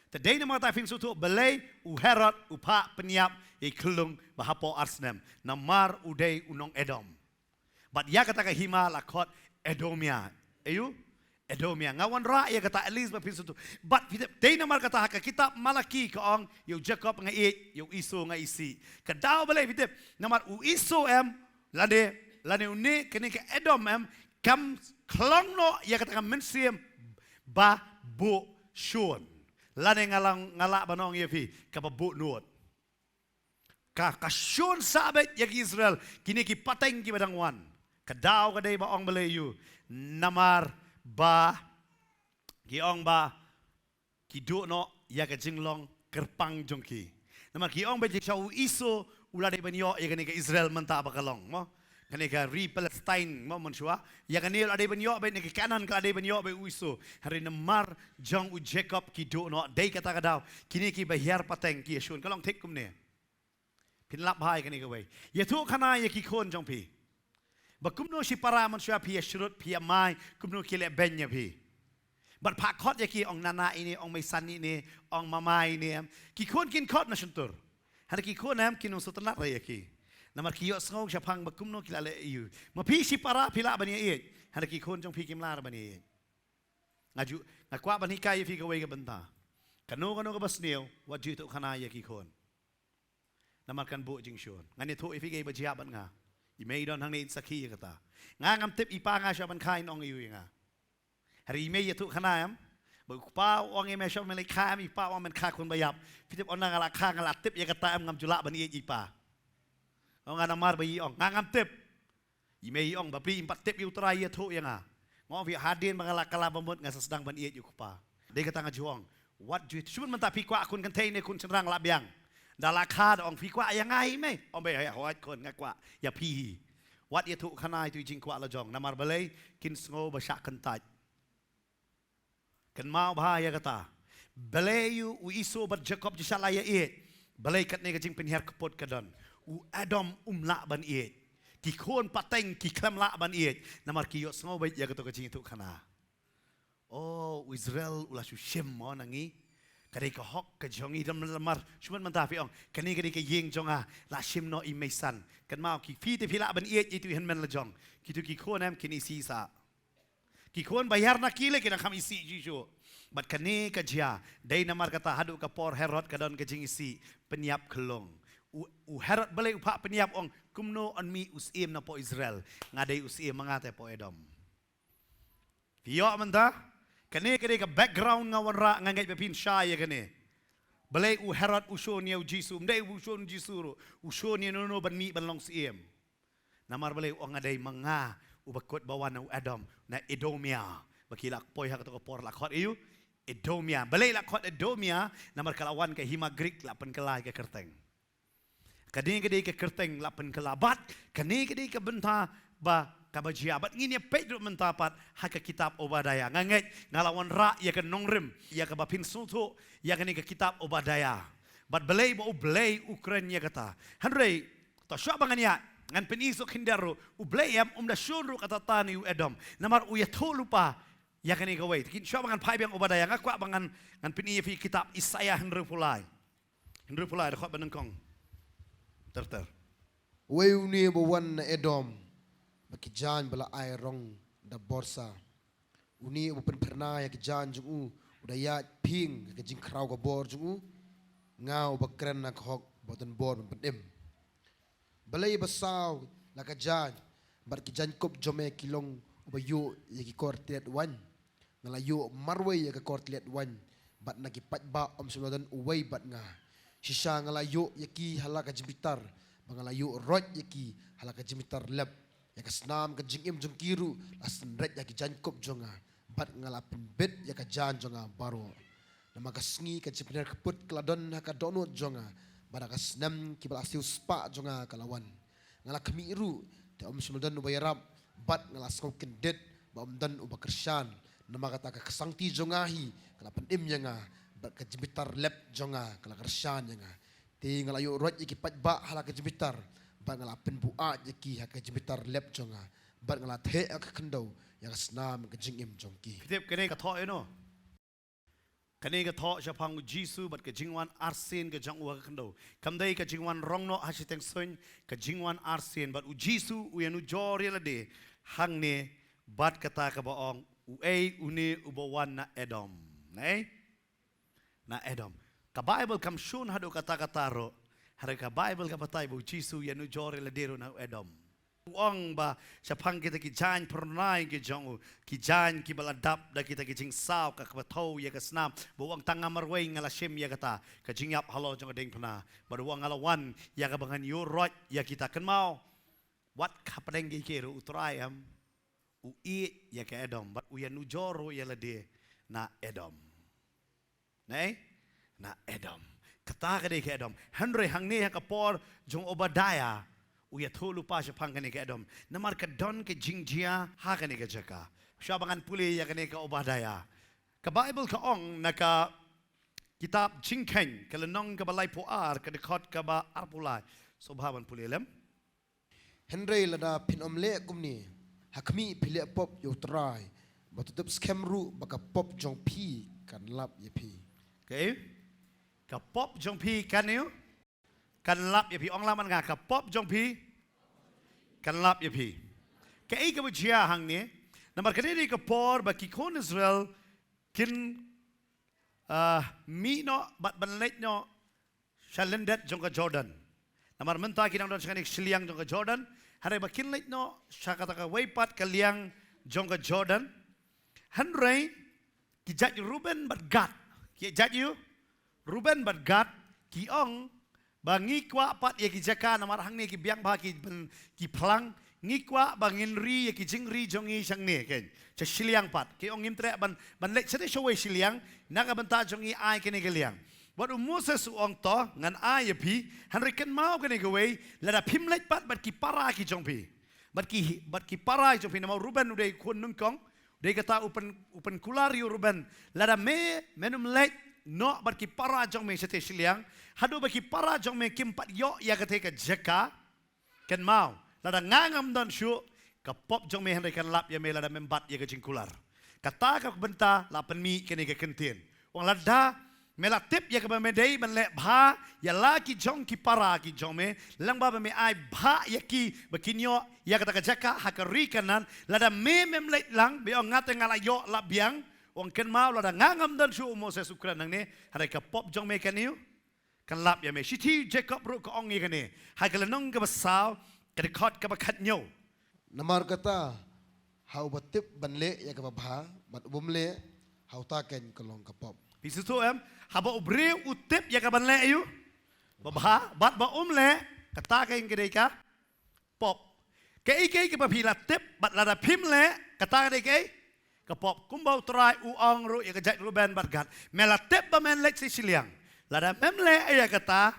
Te dei namar kata phin sngewthuh balei u Herod u phah pynïap ïa i khyllung ba hapoh ar snem. Namar u dei u nong Edom. Bad ïa kata ka hima la khot Edomia. Aïu? Edomia. Nga wanrah ïa kata at least ba phin sngewthuh. Bad phi tip, dei namar kata ha ka kitab Malaki ka ong, ïa u Jakob nga ïeit, ïa u Esau nga isih. Ka daw balei phi tip? Namar u Esau em, lane, lane une kane ka Edom em, kam khlong noh ïa kata ka mynsiem ba buh shun. Lane nga lah, nga lah ban ong ïa phi, kaba buh nud. Ka, ka shun sah beit ïa ki Israel, kine ki pateng kiba dang wan. Ka daw ka dei ba ong balei ïa u, namar ba ki ong ba ki duh noh ïa ka jinglong kyrpang jong ki. Namar ki ong beit ïa u Esau u la dei ban ïoh ïa kane ka Israel mynta ba ka long, mo. Kane ka ri Palestine, mo, mynshuwa. Ïa kane u la dei ban ïoh beit, ne ka Kanaan ka la dei ban ïoh beit u Esau. Hynrei namar jong u Jakob ki duh noh, dei kata ka daw kine kiba hiar pateng ki ïa shun. Ka long thik kumne. Phin lap bha ïa kane kawei. Ïathuhkhana ïa ki khun jong phi. Ba kumno shipara mynshuwa phi ïa shrut, phi ïa mai, kumno ki leh beiñ ïa phi. Bad phah khot ïa ki, ong nana ine, ong meisan ine, ong mama ine em. Ki khun kin khot na shyntur. Hynrei ki khun em, kin ym sngewtynnat re ïa ki. Namar ki ïohsngew shaphang ba kumno ki la leh ïa u. Ma phi shipara phi lah ban ïaieit. Hynrei ki khun jong phi kim lah re ban ïaieit. Nga ju, nga kwah ban hikai ïa phi kawei ka bynta. Kano kano kaba sniew, wat ju ïathuhkhana ïa ki khun. Namar kan buh jingshun. Ngan ïathuh ïa phi kaei ba jia bad nga. I mei i don hangne in sakhi ïa kata. Nga ngam tip i pa nga shwa ban kha in ong aïu ïa nga. Hynrei i mei ïathuhkhana em. Ba u kpa u ong ïa me, shu me leit kha em, i pa u ong men kha khun ba ïap. Phi tip ynda nga la kha nga la tip ïa kata em, ngam ju lah ban ïeit ïa i pa. Ong nga namar ba i ong nga ngam tip. I mei i ong ba phi im pat tip ïa u Trai ïathuh ïa nga. Nga ong phi hadien ba nga la kylla ba mut nga sa sdang ban ïeit ïa u kpa. Dei kata nga ju ong. Wat ju shu mynta phi kwah khun kynthei ne khun shynrang la biang. Da la kha da ong phi kwah ïa nga hi mei. Ong ba ïa hooid khun nga kwah ïa phi hi. Wat ïathuh khana ïa tu i jingkwah la jong namar balei kin sngew ba shah kyntait. Kynmaw bha ïa kata. Balei u Esau bad Jakob ju shah la ïa ïeit. Balei katne ka jingpynhiar kput ka don. U Edom um lah ban ïeit. Ki khun pateng ki khlem lah ban ïeit. Namar ki ïohsngew beit ïa kato ka jingïathuh khana. O u Israel u la shu shim mo na ngi. Ka dei ka hok ka jong ngi dam lamar. Shu mynta phi ong kane ka dei ka ïing jong nga. La shim noh i meisan. Kynmaw ki phi te phi lah ban ïeit ïa tu i hynmen la jong. Kitu ki khun em kin isih sah. Ki khun ba ïar na ki lei ki dang kham isih shuh shuh. Bad kane ka jia dei namar kata haduh ka por Herod ka don ka jingisih pynïap khyllung. U, u Herod balei u phah pynïap ong kumno yn mih u syiem na poh Israel. Nga dei u syiem ma nga te poh Edom. Phi ïoh mynta kane ka dei ka background nga wanrah nga ngeit ba phin shai ïa kane. Balei u Herod u shun ïa u Jisu, ym dei u shun Jisu ruh, u shun ïa nono ban mih ban long syiem. Namar balei u ong nga dei ma nga uba kut ba wan na u Edom na Edomia. Ba ki la poi ha kato ka por la khot ïa u Edomia. Balei la khot Edomia namar ka la wan ka hima Greek la pynkylla ïa ka kyrteng. Kane ka dei ka kyrteng la pynkylla bad kane ka dei ka bynta ba kaba jia bad ngin ïa peit ruh mynta pat ha ka kitab Obadiah. Nga ngeit nga la wanrah ïa ka nongrim ïa kaba phin sngewthuh ïa kane ka kitab Obadiah. Bad balei ba U Blei u kren ïa kata. Hynrei to shuwa ba ngan ïa ngan pyni suk hinder ruh U Blei em um da shun ruh kata tang ïa u Edom. Namar u ïathuh lypa ïa kane kawei. Te kin shuwa ba ngan phai biang Obadiah nga kwah ba ngan ngan pyni ïa phi kitab Isaiah hynriewphew lai. Hynriewphew lai dkhot ba nyngkong. Ter ter. Uei une uba wan na Edom ba ki jaiñ ba la ai rong da borsa. Une uba pynphyrnai ha ki jaiñ jong u u da ïaid ping ha ka jingkhraw ka bor jong u. Nga uba kren ha ka hok ba don bor ban pynim. Balei ba saw la ka jaiñ bad ki jaiñ kup jong me ki long uba ïuh ïa ki kor tliat waiñ. Nga la ïuh marwei ïa ka kor tliat waiñ bad na ki paidbah ym shym la don uwei bad nga. Shisha nga la ïuh ïa ki ha la ka jingbitar bad nga la ïuh roit ïa ki ha la ka jingbitar lep. Ïa ka snam ka jingim jong ki ruh la synreit ïa ki jaiñ kup jong nga bad nga la pynbit ïa ka jaiñ jong nga baroh. Namar ka sngi ka jingpynhiar kput ka la don ha ka dohnud jong nga bad ha ka snem kiba la siew spah jong nga ka la wan. Nga la khmih ruh te ym shym don uba ïarap bad nga la sngew kyndit ba ym don uba kyrshan. Namar kata ka ksangti jong nga hi ka la pynim ïa nga bad ka jingbitar lep jong nga ka la kyrshan ïa nga. Te nga la ïuh roit ïa ki paidbah ha la ka jingbitar bad nga la pynbuaid ïa ki ha ka jingbitar lep jong nga bad nga la theh ha ka khyndew ïa ka snam ka jingim jong ki. Phi tip kane ka thoh ïa no? Kane ka thoh shaphang U Jisu bad ka jingwan arsien ka jong u ha ka khyndew. Kam dei ka jingwan rong noh ha shiteng suiñ, ka jingwan arsien bad U Jisu u ïanujor ïa lade hangne bad kata kaba ong uei une uba wan na Edom. Nai? Na Edom. Ka Baibl kam shun haduh katta katta ruh. Hynrei ka Baibl ka batai ba U Jisu u ïanujor ïa lade ruh na u Edom. U ong ba shaphang kita ki jaiñ phyrnai ki jong u, ki jaiñ kiba la dap da kita ki jingsaw ka kaba thew ïa ka snam. Ba u ong tang nga marwei nga la shim ïa kata ka jingïap halor jong ka diengphna. Bad u ong nga la wan ïa kaba ngan ïuh roit ïa kita. Kynmaw wat hapdeng kiei kiei ruh U Trai em u ïeit ïa ka Edom bad u ïanujor ruh ïa lade na Edom. Nai? Na Edom. Kata ka dei ka Edom. Hynrei hangne ha ka por jong Obadiah u ïathuh lypa shaphang kane ka Edom. Namar ka don ka jingjia ha kane ka jaka. Shuwa ba ngan pule ïa kane ka Obadiah. Ka Baibl ka ong na ka kitab Jingkheiñ ka lynnong kaba laiphew ar ka dkhot kaba arphew lai. Sngewbha ban pule lem. Hynrei lada phin ym leh kumne, ha khmih phi leh pop ïa U Trai, bad to tip skhem ruh ba ka pop jong phi kan lap ïa phi. Kaei? Ka pop jong phi kan ïa u? Kan lap ïa phi. Ong lang man nga, ka pop jong phi kan lap ïa phi. Kaei kaba jia hangne? Namar kane dei ka por ba ki khun Israel kin, ah, mih noh bad ban leit noh sha lyndet jong ka Jordan. Namar mynta ki dang don sha kane ka shiliang jong ka Jordan. Hynrei ba kin leit noh sha kata kawei pat ka liang jong ka Jordan. Hynrei ki jait Ruben bad Gad. Ki jait ïa u Ruben bad Gad ki ong ba ngi kwah pat ïa ki jaka namar hangne ki biang bha ki ben ki phlang, ngi kwah ba ngin ri ïa ki jingri jong ngi shangne kein. Sha shiliang pat. Ki ong ngim treh ban ban leit shatei shawei shiliang, na ka bynta jong ngi ai kane ka liang. Bad u Moses u ong to ngan ai ïa phi, hynrei kynmaw kane kawei, lada phim leit pat bad ki para ki jong phi. Bad ki bad ki para ki jong phi namar u Ruben u dei khun nyngkong, dei kata u pyn u pynkular ïa u Ruben. Lada me men ym leit noh bad ki para jong me shatei shiliang, haduh ba ki para jong me kim pat ïoh ïa katei ka jaka. Kynmaw, lada nga ngam don shuh, ka pop jong me hynrei kan lap ïa me lada mem bat ïa ka jingkular. Kata ka bynta la pynmih kane ka kyntien. Ong lada me la tip ïa kaba me dei ban leh bha ïa la ki jong ki para ki jong me, lyngba ba me ai bha ïa ki ba kin ïoh ïa kata ka jaka ha ka ri Kanaan, lada me mem leit lang, ba ong nga te nga la ïoh la biang. Ong kynmaw, lada nga ngam don shuh, u Moses u kren hangne, hynrei ka pop jong me kan ïoh kan lap ïa me. Shithi Jakob ruh ka ong ïa kane ha ka lynnong kaba saw, ka dkhot kaba khathynñiew. Namar kata, ha uba tip ban leh ïa kaba bha bad u bym leh, ha uta kein ka long ka pop. Phi sngewthuh em? Haba u briew u tip ïa kaban leh ïa u ba bha bad ba um leh, kata kein ka dei ka pop. Kaei kaei kaba phi la tip bad lada phim leh, kata ka dei kaei? Ka pop. Kumba u Trai u ong ruh ïa ka jait Ruben bad Gad, me la tip ba men leit sha shiliang, lada mem leh ïa kata,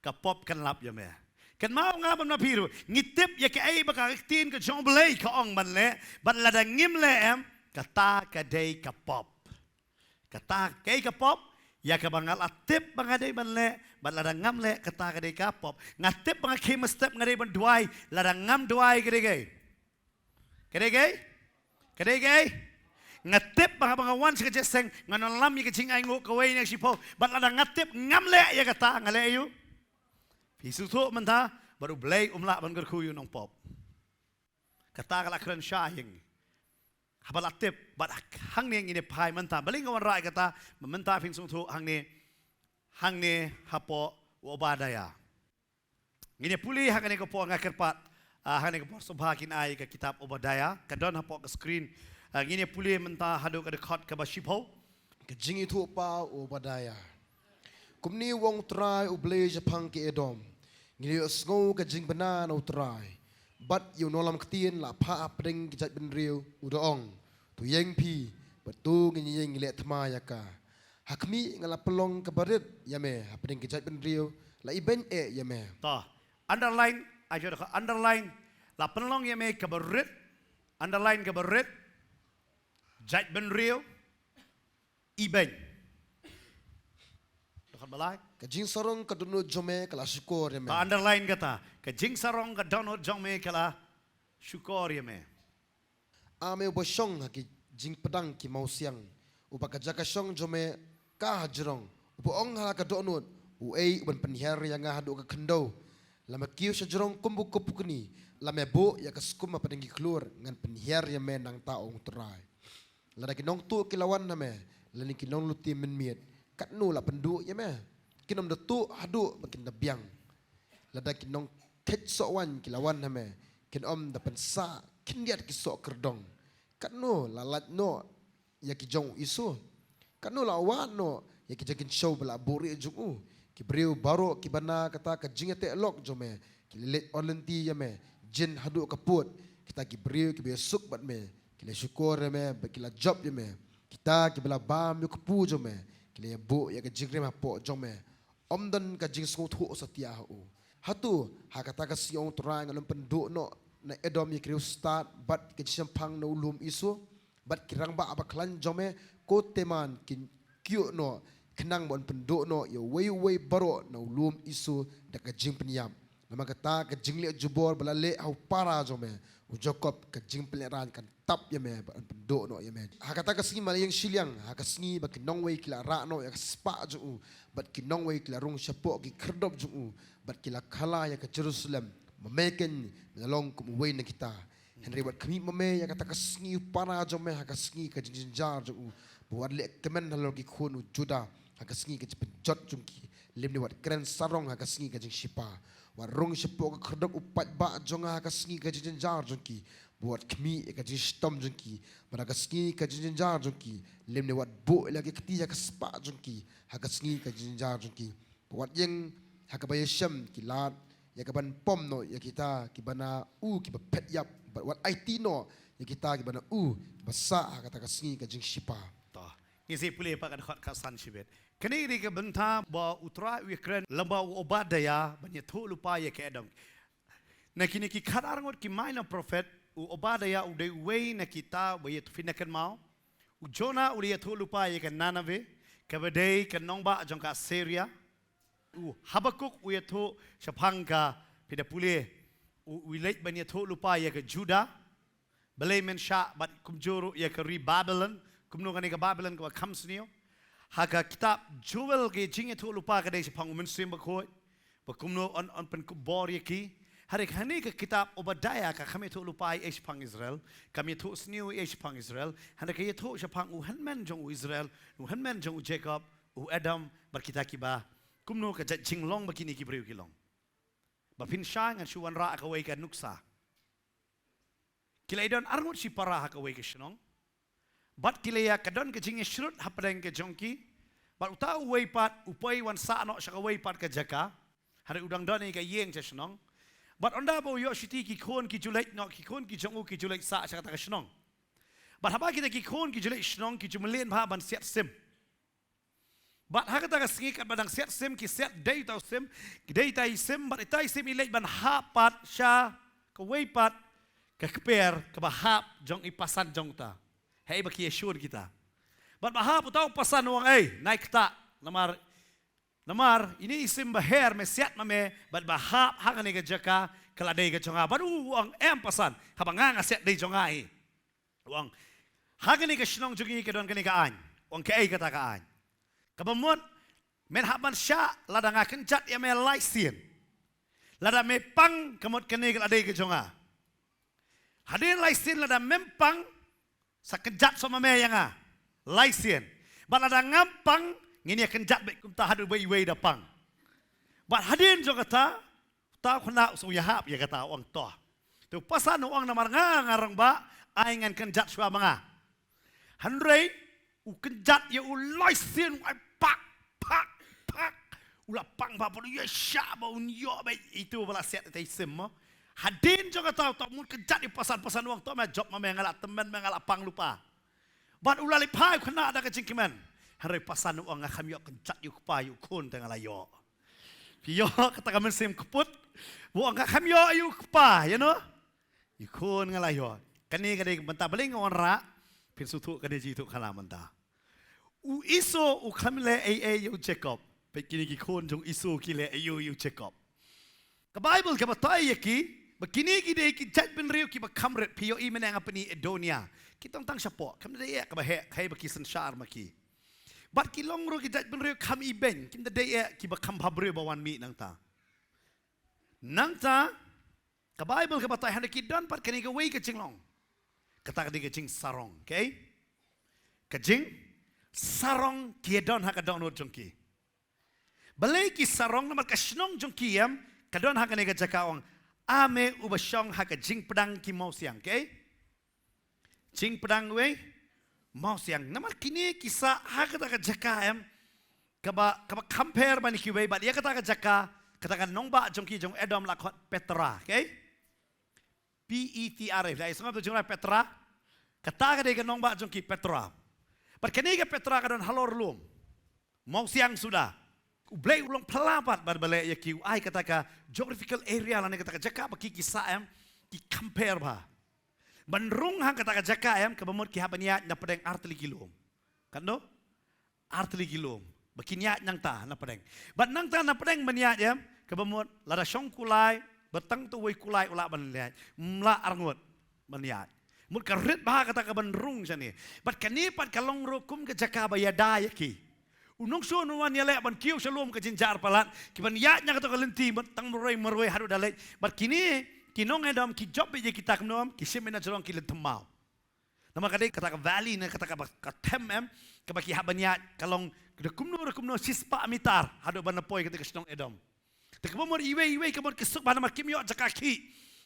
ka pop kan lap ïa me. Kynmaw nga bad ma phi ruh ngi tip ïa kaei ba ka ktien ka jong U Blei ka ong ban leh, bad lada ngim leh em, kata ka dei ka pop. Kata kaei ka pop? Ïa kaba nga la tip ba nga dei ban leh, bad lada ngam leh, kata ka dei ka pop. Nga tip ba nga khie mynstep nga dei ban duwai, lada ngam duwai, ka dei kaei? Ka dei kaei? Ka dei kaei? Nga tip ba nga, ba nga wan sha ka jingïaseng ngan ïalam ïa ka jingainguh kawei na ka shiphew, bad lada nga tip ngam leh ïa kata, nga leh ïa u? Phi sngewthuh mynta, bad U Blei um lah ban kyrkhu ïa u nongpop. Kata ka la kren shai ïa ngi. Haba la tip, bad hangne ngin ïa phai mynta. Balei nga wanrah ïa kata, mynta phin sngewthuh hangne, hangne hapoh u Obadiah. Ngin ïa pule ha kane ka por, nga kyrpad, ah, ha kane ka por sngewbha kin ai ka kitab Obadiah, ka don hapoh ka screen. Ah, ngin ïa pule mynta haduh ka dkhot kaba shiphew. Ka jingïathuhpaw u Obadiah. Kumne u ong u Trai U Blei shaphang ki Edom. Ngi la ïohsngew ka jingbna na u Trai. Bad ïa u nongïalam ktien la phah hapdeng ki jaitbynriew u da ong, to ïeng phi, bad to ngin ïeng leh thma ïa ka. Ha khmih nga la pynlong kaba rit ïa me hapdeng ki jaitbynriew, la ibeiñ eh ïa me. To, underline, ajo da underline, la pynlong ïa me kaba rit, underline kaba rit, jaitbynriew, ibeiñ. Dkhot ba lai. Ka jingsarong ka dohnud jong me ka la shukor ïa me. Ba underline kata. Ka jingsarong ka dohnud jong me ka la shukor ïa me. A me uba shong ha ki jingpdang ki mawsiang, uba ka jaka shong jong me ka hajrong, uba ong ha la ka dohnud, uei uban pynhiar ïa nga haduh ka khyndew? La me kiew shajrong kum u kpukni, la me buh ïa ka skum hapdeng ki khlur, ngan pynhiar ïa me, nangta ong u Trai. Lada ki nongtuh ki la wan ha me, lane ki nonglute mynmiet, katno la pynduh ïa me? Kin ym da tuh haduh ba kin da biang. Lada ki nongkheit soh waiñ ki la wan ha me, kin ym da pynsah khyndiat ki soh kyrdong. Katno la lait noh ïa ki jong u Esau? Katno la wad noh ïa ki jingkynshew ba la buhrieh jong u? Ki briew baroh kiba na kata ka jingïateh lok jong me, ki la leit on lynti ïa me, jin haduh ka pud. Kita ki briew kiba ïasuk bad me, ki la shukor ïa me, bad ki la jop ïa me. Kita kiba la bam ïa u kpu jong me, ki la ïabuh ïa ka jingrem hapoh jong me. Ym don ka jingsngewthuh satia ha u. Hato ha kata ka sngi, ong u Trai, ngan ym pynduh noh na Edom ïa ki riewstad bad ka jingshemphang na u lum Esau? Bad ki rangbah ba khlaiñ jong me, ko Teman, kin kyiuh noh, khnang ba un pynduh noh ïa uwei uwei baroh na u lum Esau da ka jingpynïap. Namar kata ka jingleh jubor ba la leh ha u para jong me u Jakob, ka jingpynlehraiñ kan tap ïa me bad un pynduh noh ïa me. Ha kata ka sngi ma la ïeng shiliang, ha ka sngi ba ki nongwei ki la rah noh ïa ka spah jong u, bad ki nongwei ki la rung shapoh ki khyrdop jong u, bad ki la khala ïa ka Jerusalem, ma me keiñ me la long kum uwei na kita. Hynrei wat khmih ma me ïa kata ka sngi u para jong me, ha ka sngi ka jingjynjar jong u, ba wat leh kmen halor ki khun u Judah, ha ka sngi ka jingpynjot jong ki Lymne wat kren sarong ha ka sngi ka jingshipa. Wat rung shapoh ka khyrdop u paidbah jong nga ha ka sngi ka jingjynjar jong ki. Bad wat khmih ïa ka jingshitom jong ki. Bad ha ka sngi ka jingjynjar jong ki. Lymne wat buh ïa la ki kti ha ka spah jong ki. Ha ka sngi ka jingjynjar jong ki. Bad wat ïeng ha kaba ïashem ki lad ïa kaban pom noh ïa kita kiba na u kiba phet ïap. Bad wat aiti noh ïa kita kiba na u kiba sah ha kata ka sngi ka jingshipa. To. Ngin sa pule pat ka dkhot khatsan shibit. Kane ka dei ka bynta ba U Trai u ïakren lyngba u Obadiah ban ïathuh lypa ïa ka Edom. Na kine ki khatar ngut ki minor prophet, u Obadiah u dei uwei na kita ba ïathuh, phin da kynmaw. U Jonah u la ïathuh lypa ïa ka Nineveh, kaba dei ka nongbah jong ka Assyria. U Habakkuk u ïathuh shaphang ka, phi da pule, u, u leit ban ïathuh lypa ïa ka Judah. Balei men shah bad kumjuh ruh ïa ka ri Babylon, kumno kane ka Babylon kaba kham sniew. Ha ka kitab Joel ka jingïathuh lypa ka dei shaphang u Mynsiem Bakhuid. Ba kumno un, un pynkup bor ïa ki. Hynrei kane ka kitab Obadiah kam ïathuh lypa ei ei shaphang Israel. Kam ïathuh sniew ei ei shaphang Israel. Hynrei ka ïathuh shaphang u hynmen jong u Israel, u hynmen jong u Jacob, u Edom, bad kita kiba. Kumno ka jait jinglong ba kine ki briew ki long. Ba phin shai ngan shu wanrah kawei ka nuksa. Ki la don arngut shipara ha kawei ka shnong. Bad ki la ïa ka don ka jingïasyrut hapdeng ka jong ki. Bad uta uwei pat u poi wan sah noh sha kawei pat ka jaka. Hynrei u dang don ïa ka ïing sha shnong. Bad ynda ba u ïoh shuti ki khun ki ju leit noh, ki khun ki jong u ki ju leit sah sha kata ka shnong. Bad haba kita ki khun ki ju leit shnong ki ju mlien bha ban siat sim. Bad ha kata ka sngi katba dang siat sim, ki siat dei uta u sim, ki dei ita i sim, bad ita i sim i leit ban hap pat sha kawei pat ka kper kaba hap jong i pasan jong uta. Hei ba ki ïashun kita. Bad ba hap uta u pasan u ong ei, nai ktah, namar, namar ine i sim ba her me siat ma me, bad ba hap ha kane ka jaka ka la dei ka jong nga. Bad u ong em pasan, haba nga nga siat dei jong nga hi. U ong, ha kane ka shnong jong ngi ka don kane ka aiñ. U ong kaei kata ka aiñ. Kaba mut, men hap ban shah, lada nga kynjat ïa me lai sien. Lada me pang ka mut kane ka la dei ka jong nga. Hadien lai sien lada mem pang, sa kynjat shuwa ma me ïa nga. Lai sien. Bad lada ngam pang, ngin ïa kynjat beit kumta haduh ba iwei da pang. Bad hadien jong kata, uta u khynnah u sngew ïahap ïa kata u ong to. Te u pasan u ong namar nga nga rangbah, ai ngan kynjat shuwa ma nga. Hynrei u kynjat ïa u lai sien u ai pak, pak, pak. U la pang bha bad u ïa shah ba un ïoh beit itu ba la siat ita i sim mo. Hadien jong kata uta u mut kynjat ïa u pasan, pasan u ong to me jop ma me nga la tymmen me nga la pang lypa. Bad u la leit phai u khynnah da ka jingkmen. Hynrei pasan u ong nga kham ïoh kynjat ïa u kpa ïa u khun te nga la ïoh. Phi ïoh kata ka mynsiem kput. U ong nga kham ïoh ïa u kpa, you know. Ïa u khun nga la ïoh. Kane ka dei ka bynta balei nga wanrah. Phin sngewthuh kane jingïathuh khana mynta. U Esau u kham leh ei ei ïa u Jacob. Peit kine ki khun jong u Esau ki leh ei ei ïa u Jacob. Ka Baibl ka batai ïa ki, ba kine ki dei ki jaitbynriew kiba kham rit, phi ïohi mynne nga pyni Edonia. Ki tang tang shapoh, kam dei eh kaba heh, kaei ba ki synshar ma ki. Bad ki long ruh ki jaitbynriew kham ibeiñ, kim dei eh kiba kham bhabriew ba wan mih nangta. Nangta, ka Baibl ka batai hynrei ki don pat kane kawei ka jinglong. Kata ka dei ka jingsarong, okay? Ka jingsarong ki don ha ka dohnud jong ki. Balei ki sarong namar ka shnong jong ki em, ka don ha kane ka jaka ong. A me uba shong ha ka jingpdang ki mawsiang, okay? Jingpdang wei, mawsiang. Namar kine ki sah ha kata ka jaka em, kaba, kaba kham pher ban kiwei bad ïa kata ka jaka, kata ka nongbah jong ki jong Edom la khot Petra, okay? P E T R A, la i sngap tu jong Petra. Kata ka dei ka nongbah jong ki Petra. Bad kane ka Petra ka don halor lum. Mawsiang suda. U Blei u long phylla pat bad ba leh ïa ki u ai kata ka geographical area lane kata ka jaka ba ki ki sah em ki kham pher bha. Ban rung ha kata ka jaka em kaba mut ki hap ban ïaid na pdeng artylli ki lum. Katno? Artylli ki lum. Ba kin ïaid nangta na pdeng. Bad nangta na pdeng ban ïaid em kaba mut lada shong kulai, ba tang tu wei kulai u lah ban ïaid. Mla arngut ban ïaid. Mut ka rit bha kata ka ban rung shane. Bad kane pat ka long ruh kum ka jaka ba ïada ïa ki. U nongshun u wan ïaleh ban kiew sha lum ka jingjynjar palat. Ki ban ïaid na kata ka lynti ban tang marwei marwei haduh da leit. Bad kine ki nong Edom ki jop beit ïa kita kumno em ki shim ïa na jrong ki lynti maw. Namar ka dei kata ka valley ne kata ka ba, ka them em, kaba ki hap ban ïaid ka long Da kumno da kumno shispah mitar haduh ban poi kata ka shnong Edom. Te kaba mut iwei iwei ka mut ki suk ba namar kim ïoh jaka khih.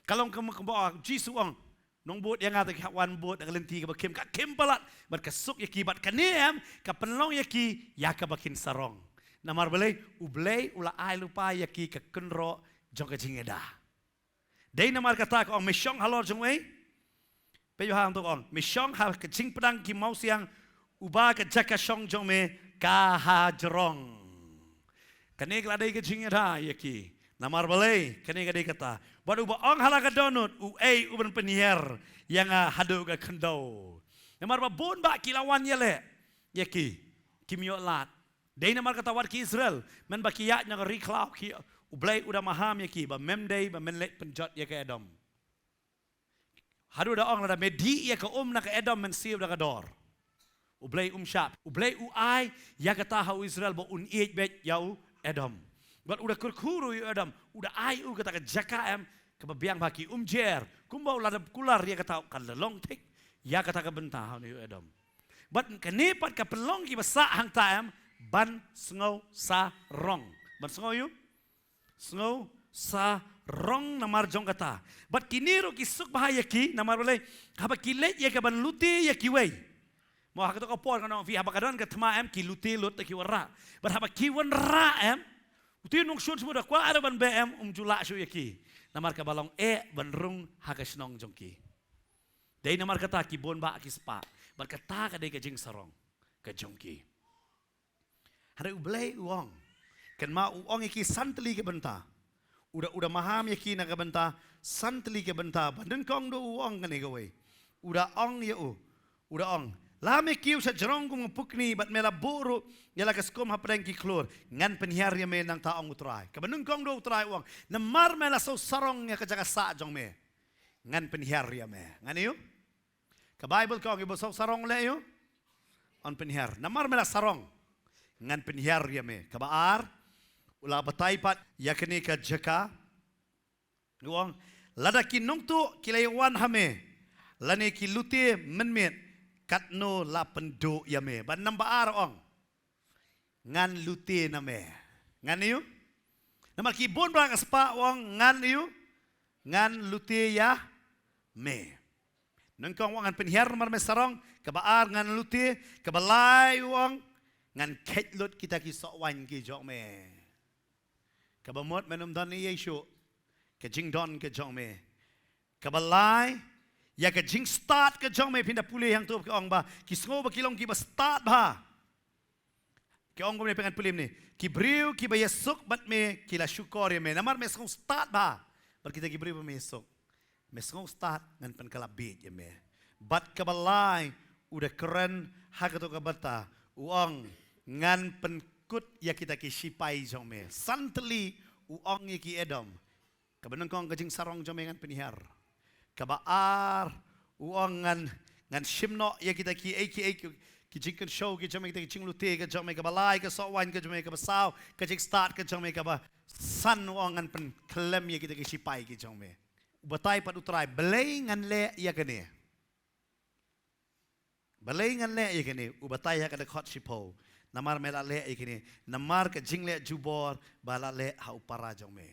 Ka long ka mut kaba Jisu ong, nongbud ïa nga te ki hap wan bud da ka lynti kaba khim, ka khim palat. Bad ka suk ïa ki, bad kane em ka pynlong ïa ki ïa kaba kin sarong. Namar balei? U Blei u la ai lypa ïa ki ka kynroh jong ka jingïada. Dei namar kata ka ong, me shong halor jong uei? Peit ha hangto ka ong, me shong ha ka jingpdang ki mawsiang, uba ka jaka shong jong me ka hajrong. Kane ka la dei ka jingïada ïa ki. Namar balei? Kane ka dei kata. Bad uba ong ha la ka dohnud, uei uban pynhiar ïa nga haduh ka khyndew? Namar ba bun bah ki la wan ïaleh ïa ki, kim ïoh lad. Dei namar kata wat ki Israel, mynba ki ïaid na ka ri khlaw ki, U Blei u da maham ïa ki ba mem dei ba men leit pynjot ïa ka Edom. Haduh da ong, lada me dih ïa ka um na ka Edom, men siew da ka dor. U Blei um shah. U Blei u ai ïa kata ha u Israel ba un ïeit beit ïa u Edom. Bad u da kyrkhu ruh ïa u Edom, u da ai u kata ka jaka em kaba biang bha, ki um jer. Kumba u la da kular ïa kata, ka la long thik ïa kata ka bynta ha une u Edom. Bad kane pat ka pynlong kiba sah hangta em ban sngew sarong. Ban sngew ïa u? Sngew sarong namar jong kata. Bad kine ruh ki suk bha ïa ki, namar balei? Haba ki leit ïa ka ban lute ïa kiwei. Mo ha kato ka por ngan ong phi, haba ka don ka thma em, ki lute lut da ki wanrah. Bad haba ki wanrah em, uto u nongshun sha u da kwah ruh ban beh em, um ju lah shuh ïa ki. Namar kaba long eh ban rung ha ka shnong jong ki. Dei namar kata ki bun bah ki spah. Bad kata ka dei ka jingsarong ka jong ki. Hynrei U Blei u ong, kynmaw, u ong ïa ki san tylli ki bynta. U da, u da maham ïa ki na ka bynta san tylli ki bynta. Ba nyngkong ruh u ong kane kawei. U da ong ïa u, u da ong, la me kiew sha jrong kum ka pukni, bad me la buh ruh ïa la ka skum hapdeng ki khlur, ngan pynhiar ïa me, nangta ong U Trai. Kaba nyngkong ruh U Trai u ong, namar me la sngew sarong ïa ka jaka sah jong me, ngan pynhiar ïa me. Ngan ïa u? Ka Baibl ka ong, ïa ba sngew sarong leh ïa u, yn pynhiar. Namar me la sarong, ngan pynhiar ïa me. Kaba ar, u la batai pat ïa kane ka jaka. U ong, lada ki nongtuh ki la ïa wan ha me, lane ki lute mynmiet, katno la pynduh ïa me. Bad namba ar u ong, ngan lute na me. Ngan ïa u? Namar ki bun bah ka spah, u ong ngan ïa u? Ngan lute ïa me. Nyngkong u ong ngan pynhiar namar me sarong, kaba ar ngan lute, kaba lai u ong ngan kheit lut kita ki soh waiñ ki jong me. Kaba mut men ym don ei ei shuh ka jingdon ka jong me. Kaba lai, ïa ka jingstad ka jong me, phin da pule hangto ka ong ba ki sngew ba ki long kiba stad bha. Ki ong kumne, pyngan pule mynne, ki briew kiba ïasuk bad me ki la shukor ïa me namar me sngew stad bha bad kita ki briew ba me ïasuk. Me sngew stad, ngan pynkylla bieit ïa me. Bad kaba lai, u da kren ha kato ka bynta, u ong ngan pynkut ïa kita ki shipai jong me. San tylli u ong ïa ki Edom. Kaba nyngkong ka jingsarong jong me ngan pynhiar. Kaba ar, u ong ngan, ngan shim noh ïa kita kiei kiei ki, ki jingkynshew ki jong me, kita ki jinglute ki jong me. Kaba lai ka soh waiñ ki jong me. Kaba saw ka jingstad ki jong me. Kaba san u ong ngan pynkhlem ïa kita ki shipai ki jong me. U batai pat U Trai, balei ngan leh ïa kane? Balei ngan leh ïa kane? U batai ha ka dkhot shiphew, namar me la leh ïa kane, namar ka jingleh jubor ba la leh ha u para jong me.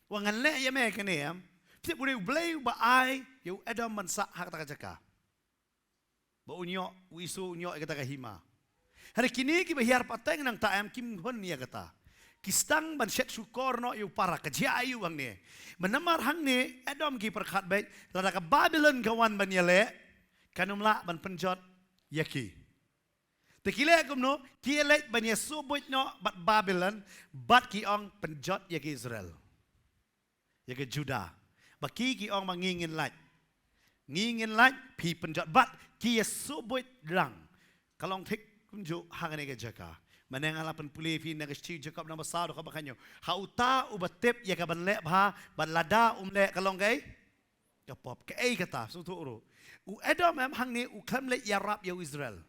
Wa ngan leh ïa me kane em. Phi tip u dei U Blei uba ai ïa u Edom ban sah ha kata ka jaka. Ba un ïoh, u Esau un ïoh ïa kata ka hima. Hynrei kine kiba hiar pateng nangta em kim hun ïa kata. Ki sdang ban shet shukor noh ïa u para, ka jia ïa u hangne. Namar hangne Edom ki pyrkhat beit, lada ka Babilon ka wan ban ïaleh, kan ym lah ban pynjot ïa ki. Te ki leh kumno? Ki leit ban ïasuh buit noh bad Babilon, bad ki ong pynjot ïa ki Israel, ïa ki Juda. Ba ki ki ong ba ngi ngin lait. Ngi ngin lait, phi pynjot, bad ki ïasuh buit lang. Ka long thik kumjuh ha kane ka jaka. Mynne nga la pynpule phi na ka shithi Jakob namba saw dkhot ba khathynñiew. Ha uta uba tip ïa ka ban leh bha, bad lada um leh ka long kaei? Ka pop. Kaei kata? Sngewthuh ruh. U Edom em hangne u khlem leit ïarap ïa u Israel.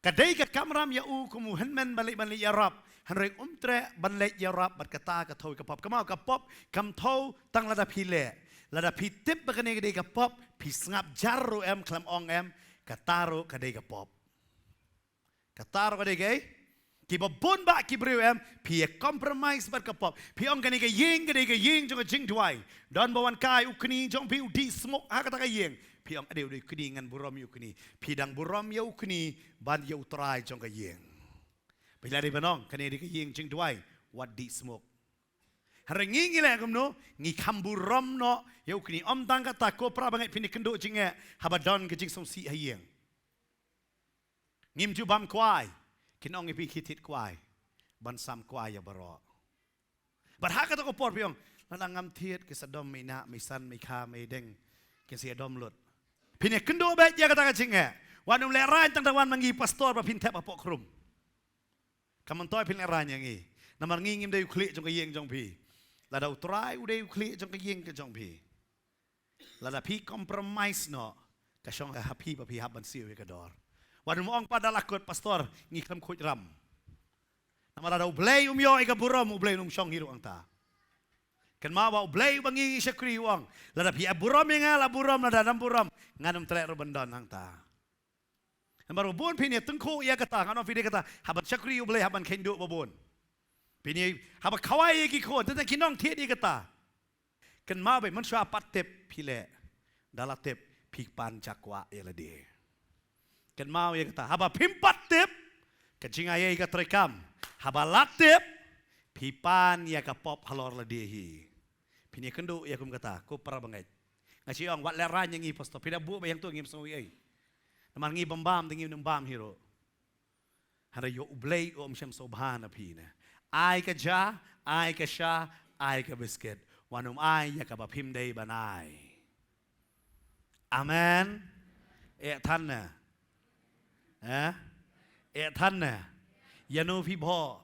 Ka dei ka kamram ïa u kum u hynmen ban leit, ban leit ïarap. Hynrei um treh ban leit ïarap bad kata ka thew ïa ka pop. Kynmaw, ka pop kam thew tang lada phi leh. Lada phi tip ba kane ka dei ka pop, phi sngap jar ruh em, khlem ong em, kata ruh ka dei ka pop. Kata ruh ka dei kaei? Kiba bun bah ki briew em, phi ïa compromise bad ka pop. Phi ong kane ka ïing ka dei ka ïing jong ka jingduwai. Don ba wan kai u kñi jong phi u dih smoke ha kata ka ïing. Phi ong ade u dei u kñi, ngan burom ïa u kñi. Phi dang burom ïa u kñi ban ïa u trai jong ka ïing. Phi la dei ban ong kane dei ka ïing jingduwai, wat dih smoke. Hynrei ngi ngi leh kumno, ngi kham burom noh ïa u kñi. Ym tang kata, ko para bangeit, phin ïa kynduh jingeh haba don ka jingsngewsih ha ïing. Ngim ju bam kwai. Kin ong ïa phi ki thied kwai ban sam kwai ïa baroh. Bad ha kata ka por phi ong, lada ngam thied ki sa dom mei nah, mei san, mei kha, mei deng, kin sa ïa dom lut. Phin ïa kynduh beit ïa kata ka jingeh. Wat nym lehraiñ tang da wan ma ngi pastor ba phin thep hapoh khrum. Ka myntoi phin lehraiñ ïa ngi. Namar ngi ngim dei u khlieh jong ka ïing jong phi. Lada u trai u dei u khlieh jong ka ïing ka jong phi. Lada phi compromise noh, ka shong ha phi ba phi hap ban siew ïa ka dor. Wat nym ong pat da la kut pastor, ngi khlem khuid ram. Namar lada U Blei um ïoh ïa ka burom, U Blei um shong hi ruh hangta. Kynmaw ba U Blei uba ngi ngi shakri u ong, lada phi ïa burom ïa nga la burom, lada ym burom ngan ym treh ruh ban don hangta. Namar ba bun phin ïa tyngkhuh ïa kata, ngan ong phi dei kata, hap ban shakri U Blei, hap ban kheiñ duh ba bun. Phin ïa, haba khawai ïa ki khun, tang tang ki nongthied ïa kata. Kynmaw beit, mynshuwa pat tip phi leh, da la tip phi pan jia kwah ïa lade. Kynmaw ïa kata, haba phim pat tip, ka jingaiei ka treikam, haba la tip, phi pan ïa ka pop halor lade hi. Phin ïa kynduh ïa kum kata, ko para bangeit. Nga shu ong wat lehraiñ ïa ngi pastor, phi da buh ba ïa ngto ngim sngew ei. Namar ngi bam bam, da ngim nym bam hi ruh. Hynrei ïoh U Blei um shym sngewbha na phi ne. Ai ka ja, ai ka sha, ai ka biscuit. Wat nym ai ïa kaba phim dei ban ai. Amen. Eh than ne. Eh? Eh than ne. Ïa no phi bhoh.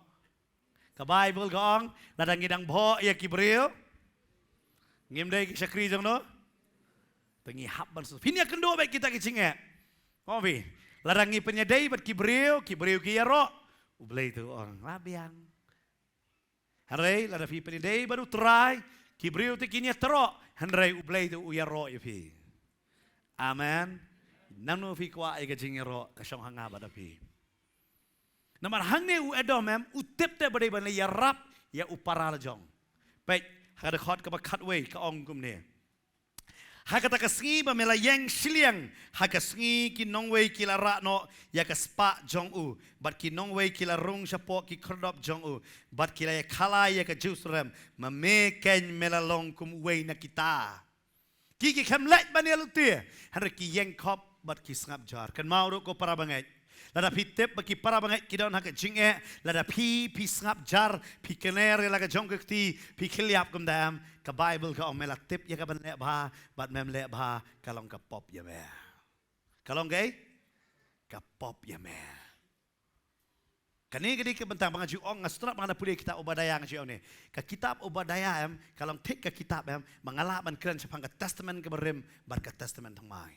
Ka Bible ka ong, lada ngi dang bhoh ïa ki briew, ngim dei ki shakri jong no. Te ngi hap ban sngewsih. Phin ïa kynduh beit kita ki jingeh. Ong phi, lada ngi pynïadei bad ki briew, ki briew ki ïaroh, U Blei te u ong, la biang. Hynrei lada phi pynïadei bad U Trai, ki briew te kin ïatroh, hynrei U Blei te u ïaroh ïa phi. Amen. Nangno phi kwah ïa ka jingïaroh, ka shong ha nga bad ha phi. Namar hangne u Edom em, u tip te ba dei ban ïarap ïa u para la jong. Peit, ha ka dkhot kaba khatwei ka ong kumne. Ha kata ka sngi ba me la ïeng shiliang, ha ka sngi ki nongwei ki la rah noh ïa ka spah jong u, bad ki nongwei ki la rung shapoh ki khyrdop jong u, bad ki la ïakhalai ïa ka Jerusalem, ma me keiñ me la long kum uwei na kita. Ki ki khlem leit ban ïalute, hynrei ki ïeng khop bad ki sngap jar. Kynmaw ruh ko para bangeit. Lada phi tip ba ki para bangeit ki don ha ka jingeh, lada phi, phi sngap jar, phi kner ïa la ka jong ka kti, phi khylliap kumta em, ka Bible ka ong me la tip ïa ka ban leh bha, bad mem leh bha, ka long ka pop ïa me. Ka long kaei? Ka pop ïa me. Kane ka dei ka bynta ba nga ju ong, nga sngewthuh ba nga da pule kitab Obadiah nga ju ong ne. Ka kitab Obadiah em, ka long thik ka kitab em, ba nga lah ban kren shaphang ka Testament kaba rim, bad ka Testament thymmai.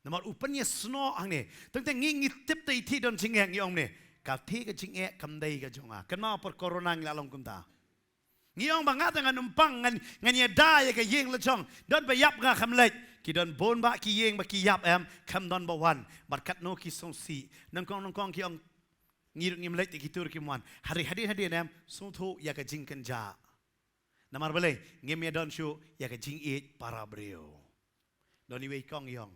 Namar u pynïasnoh hangne. Tang tang ngi ngi tip te i te don jingeh ngi ong ne. Ka te ka jingeh kam dei ka jong nga. Kynmaw por corona ngi la long kumta. Ngi ong ba nga te ngan ym pang ngan, ngan ïada ïa ka ïing la jong. Don ba ïap nga khlem leit. Ki don bun ba ki ïing ba ki ïap em. Khlem don ba wan. Bad katno ki sngewsih. Nyngkong nyngkong ki ong ngi ruh ngim leit te ki tur kim wan. Hynrei hadien hadien em. Sngewthuh ïa ka jingkynjah. Namar balei ngim ïa don shuh ïa ka jingïeit para briew. Don iwei i kong i ong.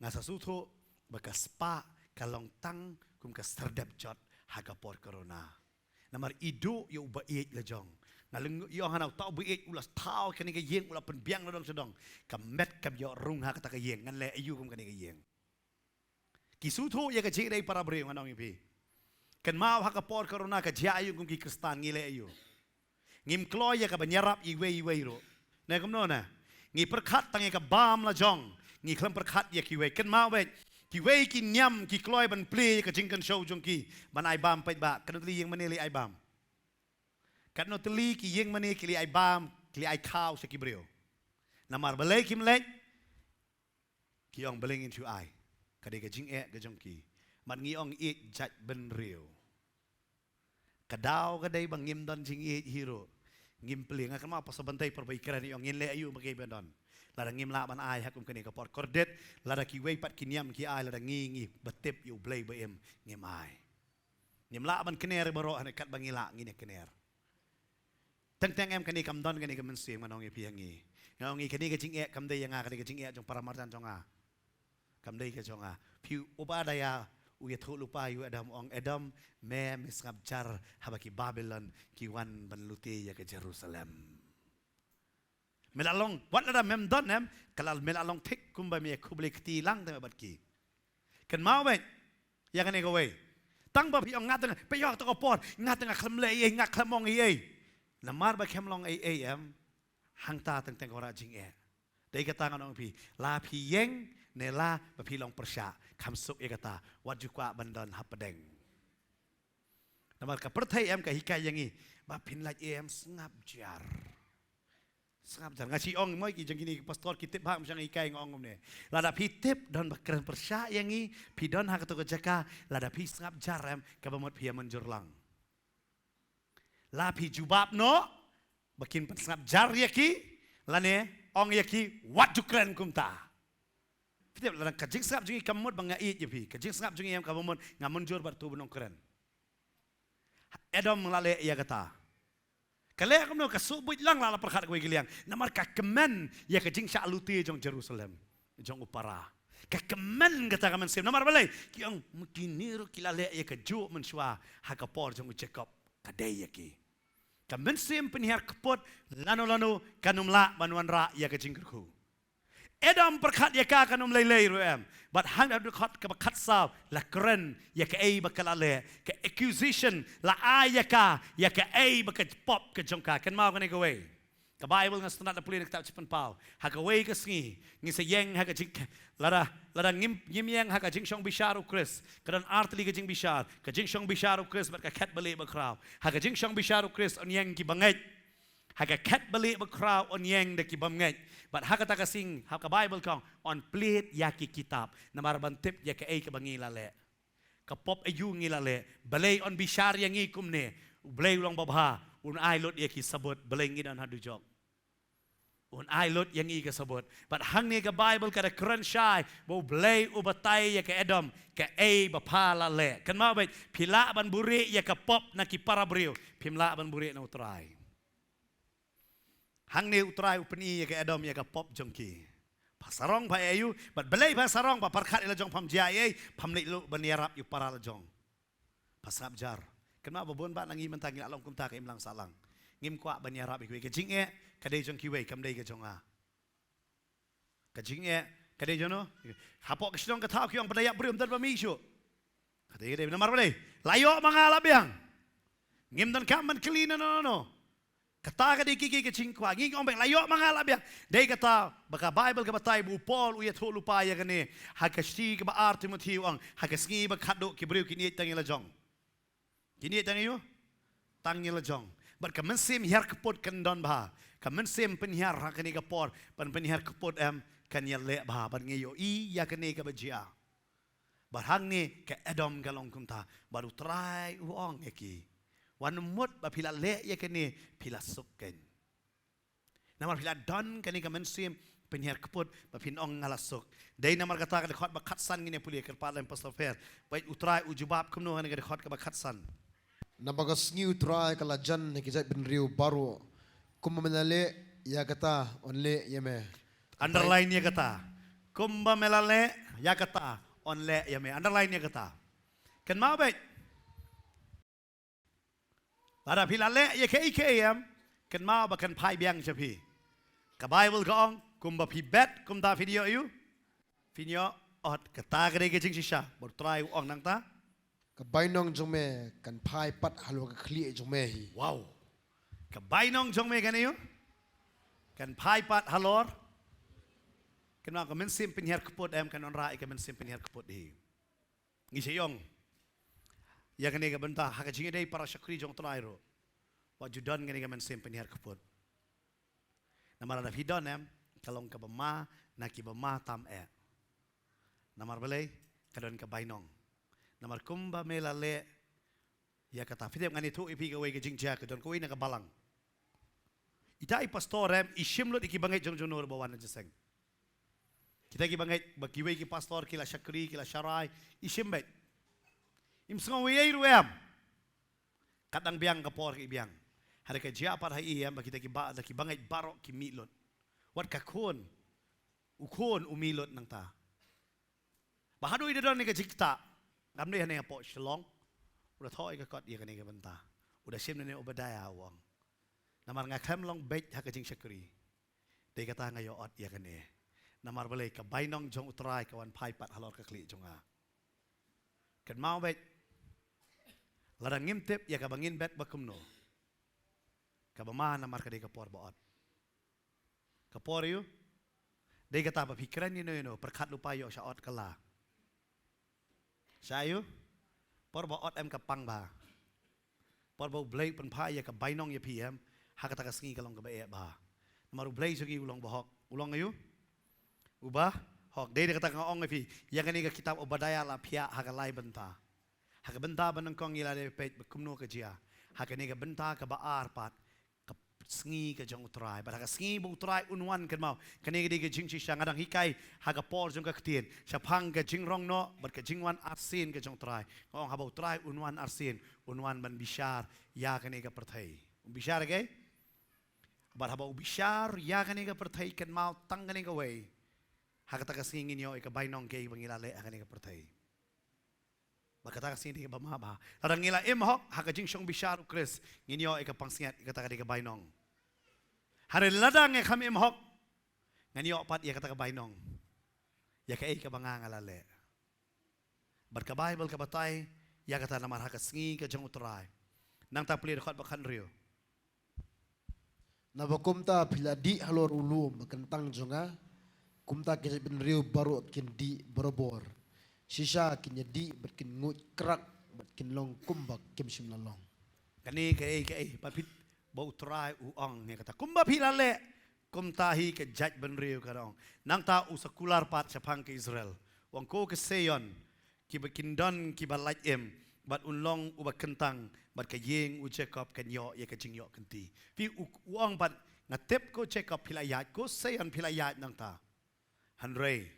Nga sa sngewthuh ba ka spah ka long tang kum ka syrdep jot ha ka por corona. Namar i duh ïa u ba ïeit la jong. Nga lyngngoh ïa u hana uta u ba ïeit u la thaw kane ka ïing u la pynbiang na dong sha dong. Ka met kam ïoh rung ha kata ka ïing ngan leh aïu kum kane ka ïing. Ki sngewthuh ïa ka jingïadei para briew ngan ong ïa phi. Kynmaw ha ka por corona ka jia aïu kum ki Khristan ngi leh aïu. Ngim kloi ïa ka ban ïarap iwei iwei ruh. Ne kumno ne? Ngi pyrkhat tang ïa ka bam la jong. Ngi khlem pyrkhat ïa kiwei. Kynmaw beit. Kiwei ki niam ki kloi ban plie ïa ka jingkynshew jong ki. Ban ai bam peit ba. Katno tylli ïing mane leh ai bam. Katno tylli ki ïing mane ki leh ai bam. Ki leh ai khaw sha ki briew. Namar balei kim leh. Ki ong balei ngin shu ai. Ka dei ka jingeh ka jong ki. Mat ngi ong ïeit jait bynriew. Ka daw ka dei ba ngim don jingïeit hi ruh. Ngim plie nga kynmaw pastor Bantei por ba i kren i ong ngin leh aïu ba ki ba don. Lada ngim lah ban ai ha kum kane ka por kordit, lada kiwei pat ki niam ki ai, lada ngi ngi ba tip ïa U Blei ba im, ngim ai. Ngim lah ban kner baroh, hynrei katba ngi lah ngin ïa kner. Teng teng em kane kam don kane ka mynsiem, ngan ong ïa phi ïa ngi. Nga ong ïa kane ka jingeh kam dei ïa nga, kane ka jingeh jong para marjan jong nga. Kam dei ka jong nga. Phi uba da ïa u ïathuh lypa ïa u Edom, ong Edom, me me sngap jar haba ki Babilon ki wan ban lute ïa ka Jerusalem. Me la long, wat lada mem don em, ka la me la long thik kumba me khublei kti lang te me bad ki. Kynmaw beit ïa kane kawei. Tang ba phi ong nga tang, phi ong to ka por, nga tang nga khlem leh ei ei, nga khlem ong ei ei. Namar ba khlem long ei ei em, hangta teng teng ka wanrah jingeh. Dei kata ngan ong phi, la phi ïeng ne la ba phi long pyrshah, kham suk ïa kata, wat ju kwah ban don hapdeng. Namar ka pyrthei em ka hikai ïa ngi ba phin lait em, sngap jar. Sngap jar. Nga shu ong mo ki jong kine ki pastor ki tip bha, ym shym nga hikai, nga ong kumne. Lada phi tip don ba kren pyrshah ïa ngi, phi don ha kato ka jaka, lada phi sngap jar em, kaba mut phi ïa mynjur lang. La phi jubab noh ba kin pynsngap jar ïa ki, lane ong ïa ki wat ju kren kumta. Phi tip, lada ka jingsngap jong ngi kam mut ba nga ïeit ïa phi, ka jingsngap jong ngi em kaba mut nga mynjur bad to ba nongkren. Edom la leh ïa kata. Ka leh kumno? Ka suk buit lang, la la pyrkhat kawei ka liang. Namar ka kmen ïa ka jingshah lute jong Jerusalem, jong u para. Ka kmen kata ka mynsiem. Namar balei? Ki ong, kine ruh ki la leh ïa kajuh mynshuwa ha ka por jong u Jakob. Ka dei ïa ki. Ka mynsiem pynhiar kput lano lano kan ym lah ban wanrah ïa ka jingkyrkhu. Edom pyrkhat ïa ka kan ym lei lei ruh em. Bad hangta dkhot kaba khatsaw la kren ïa kaei ba ka la leh, ka accusation la ai ïa ka, ïa kaei ba ka pop ka jong ka. Kynmaw kane kawei. Ka Baibl nga sngewtynnat da pule na ka kitab Jingpynpaw. Ha kawei ka sngi ngi sa ïeng ha ka jing, lada, lada ngim, ngim ïeng ha ka jingshong bishar u Khrist, ka don artylli ka jingbishar, ka jingshong bishar u Khrist bad ka khet balieh bakhraw. Ha ka jingshong bishar u Khrist yn ïeng ki bangeit. Ha ka khet balieh bakhraw yn ïeng da ki bym ngeit. Bad ha kata ka sngi, ha ka Baibl ka ong, yn plied ïa ki kitab. Namar ban tip ïa kaei kaba ngi la leh. Ka pop aïu ngi la leh. Balei yn bishar ïa ngi kumne. U Blei u long babha. Un ai lut ïa ki sabut. Balei ngi don ha dujok. Un ai lut ïa ngi ka sabut. Bad hangne ka Baibl ka da kren shai ba U Blei u batai ïa ka Edom kaei ba pha la leh. Kynmaw beit, phi lah ban buhrieh ïa ka pop na ki para briew. Phim lah ban buhrieh na U Trai. Hangne U Trai u pyni ïa ka Edom ïa ka pop jong ki. Pha sarong pha ïa u, bad balei pha sarong, pha pyrkhat ïa la jong pham jia ei ei, pham leit luh ban ïarap ïa u para la jong. Pha sngap jar. Kynmaw ba bun bah na ngi mynta ngi la long kumta, ka imlang sahlang. Ngim kwah ban ïarap ïa kiwei, ka jingeh ka dei jong kiwei, kam dei ka jong nga. Ka jingeh ka dei jong no. Hapoh ka shnong ka thaw ki ong ba da ïap briew ym don ba mih shuh. Ka dei, ka dei namar balei? La ïoh ma nga la biang. Ngim don kam ban kylli na no no no. Kata ka dei ki, ki ka jingkwah. Ngi ong beit la ïoh ma nga la biang. Dei kata ba ka Baibl ka batai ba u Paul u ïathuh lypa ïa kane. Ha ka shithi kaba ar Timothi u ong, ha ka sngi ba khatduh ki briew kin ïeit tang ïa la jong. Kin ïeit tang ïa u, tang ïa la jong. Bad ka mynsiem hiar kput kan don bha. Ka mynsiem pynhiar ha kane ka por, ban pynhiar kput em, kan ïaleh bha, bad ngi ïohi ïa kane kaba jia. Bad hangne ka Edom ka long kumta, bad U Trai u ong ïa ki, wat mut ba phi la leh ïa kane phi la suk kein. Namar phi la don kane ka mynsiem pynhiar kput ba phin ong nga la suk. Dei namar kata ka dkhot ba khatsan ngin ïa pule, kyrpad lem Pastor Fer. Bad U Trai u jubab kumno ha kane ka dkhot kaba khatsan? Naba ka sngi U Trai ka la jan ha ki jaitbynriew baroh. Kumba me la leh ïa kata yn leh ïa me. Underline ïa kata. Kumba me la leh ïa kata yn leh ïa me. Underline ïa kata. Kynmaw beit. Lada phi la leh ïa kaei kaei em, kynmaw ba kan phai biang sha phi. Ka Baibl ka ong, kumba phi bet, kumta phin ïoh ïa u. Phin ïoh ot. Kata ka dei ka jingshisha ba U Trai u ong nangta. Ka bainong jong me kan phai pat halor ka khlieh jong me hi. Wow. Ka bainong jong me kan ïoh, kan phai pat halor. Kynmaw ka mynsiem pynhiar kput em kan wanrah ïa ka mynsiem pynhiar kput hi. Ngi sa ïong ïa kane ka bynta ha ka jingïadei para shakri jong U Trai ruh. Wat ju don kane ka mynsiem pynhiar kput. Namar lada phi don em, ka long kaba ma na kiba ma tam eh. Namar balei? Ka don ka bainong. Namar kumba me la leh ïa kata. Phi tip ngan ïathuh ïa phi kawei ka jingjia ka don kawei na ka balang. Ita i pastor em i shim lut ïa ki bangeit jong jong no ruh ba wan na jingïaseng. Kita ki bangeit ba kiwei ki pastor ki la shakri, ki la sharai, i shim beit. Im sngew ei ruh em. Kat dang biang ka por ka i biang. Hynrei ka jia pat ha i em ba kita ki ba, da ki bangeit baroh ki mih lut. Wat ka khun, u khun u mih lut nangta. Ba haduh i da don ïa ka jingktah. Ngam dei hangne hapoh Shillong. U da thoh ïa ka kot ïa kane ka bynta. U da shim nangne Obadiah u ong. Namar nga khlem long beit ha ka jingshakri. Dei kata nga ïoh ot ïa kane. Namar balei ka bainong jong U Trai ka wan phai pat halor ka khlieh jong nga. Kynmaw beit. Lada ngim tip ïa kaba ngin bet ba kumno. Kaba ma namar ka dei ka por ba ot. Ka por ïoh. Dei kata ba phi kren ïano ïano, pyrkhat lypa ïoh sha ot ka la. Sha ïoh. Por ba ot em ka pang ba. Por ba U Blei u pynphai ïa ka bainong ïa phi em. Ha kata ka sngi ka long kaba eh ba. Namar U Blei jong ngi u long ba hok. U long ïoh. Uba hok. Dei da kata nga ong ïa phi. Ïa kane ka kitab Obadiah la phiah ha ka lai bynta. Ha ka bynta ba nyngkong ngi la dep peit ba kumno ka jia. Ha kane ka bynta kaba ar pat. Ka sngi ka jong U Trai. Bad ha ka sngi ba U Trai un wan kynmaw. Kane ka dei ka jingshisha nga dang hikai. Ha ka por jong ka ktien. Shaphang ka jingrong noh. Bad ka jingwan arsien ka jong U Trai. Nga ong haba U Trai un wan arsien. Un wan ban bishar. Ïa kane ka pyrthei. Un bishar ïa kaei? Bad haba u bishar. Ïa kane ka pyrthei kynmaw tang kane kawei. Ha kata ka sngi ngin ïoh ïa ka bainong kaei ba ngi la leh ha kane ka pyrthei. Bad kata ka sngi dei kaba ma ba. Lada ngi la im hok, ha ka jingshong bishar U Khrist, ngin ïoh ïa ka pansngiat, ïa kata ka dei ka bainong. Hynrei lada ngi khlem im hok, ngan ïoh pat ïa kata ka bainong. Ïa kaei kaba nga nga la leh. Bad ka Baibl ka batai, ïa kata namar ha ka sngi ka jong U Trai. Nangta plie dkhot ba khathynriew. Naba kumta phi la dih halor u lum ba kyntang jong nga, kumta ki jaitbynriew baroh kin dih barabor. Shisha kin ïa dih bad kin nguid krak bad kin long kumba kim shym la long. Kane kaei kaei, ba phi, ba U Trai u ong ïa kata. Kumba phi la leh, kumta hi ka jaitbynriew ka ong. Nangta u sa kular pat shaphang ka Israel. U ong ko ka Sion, kiba kin don kiba lait im, bad un long uba kyntang, bad ka ïing u Jakob kan ïoh ïa ka jingïoh kynti. Phi u, u ong bad nga tip ko Jakob phi la ïaid, ko Sion phi la ïaid nangta. Hynrei,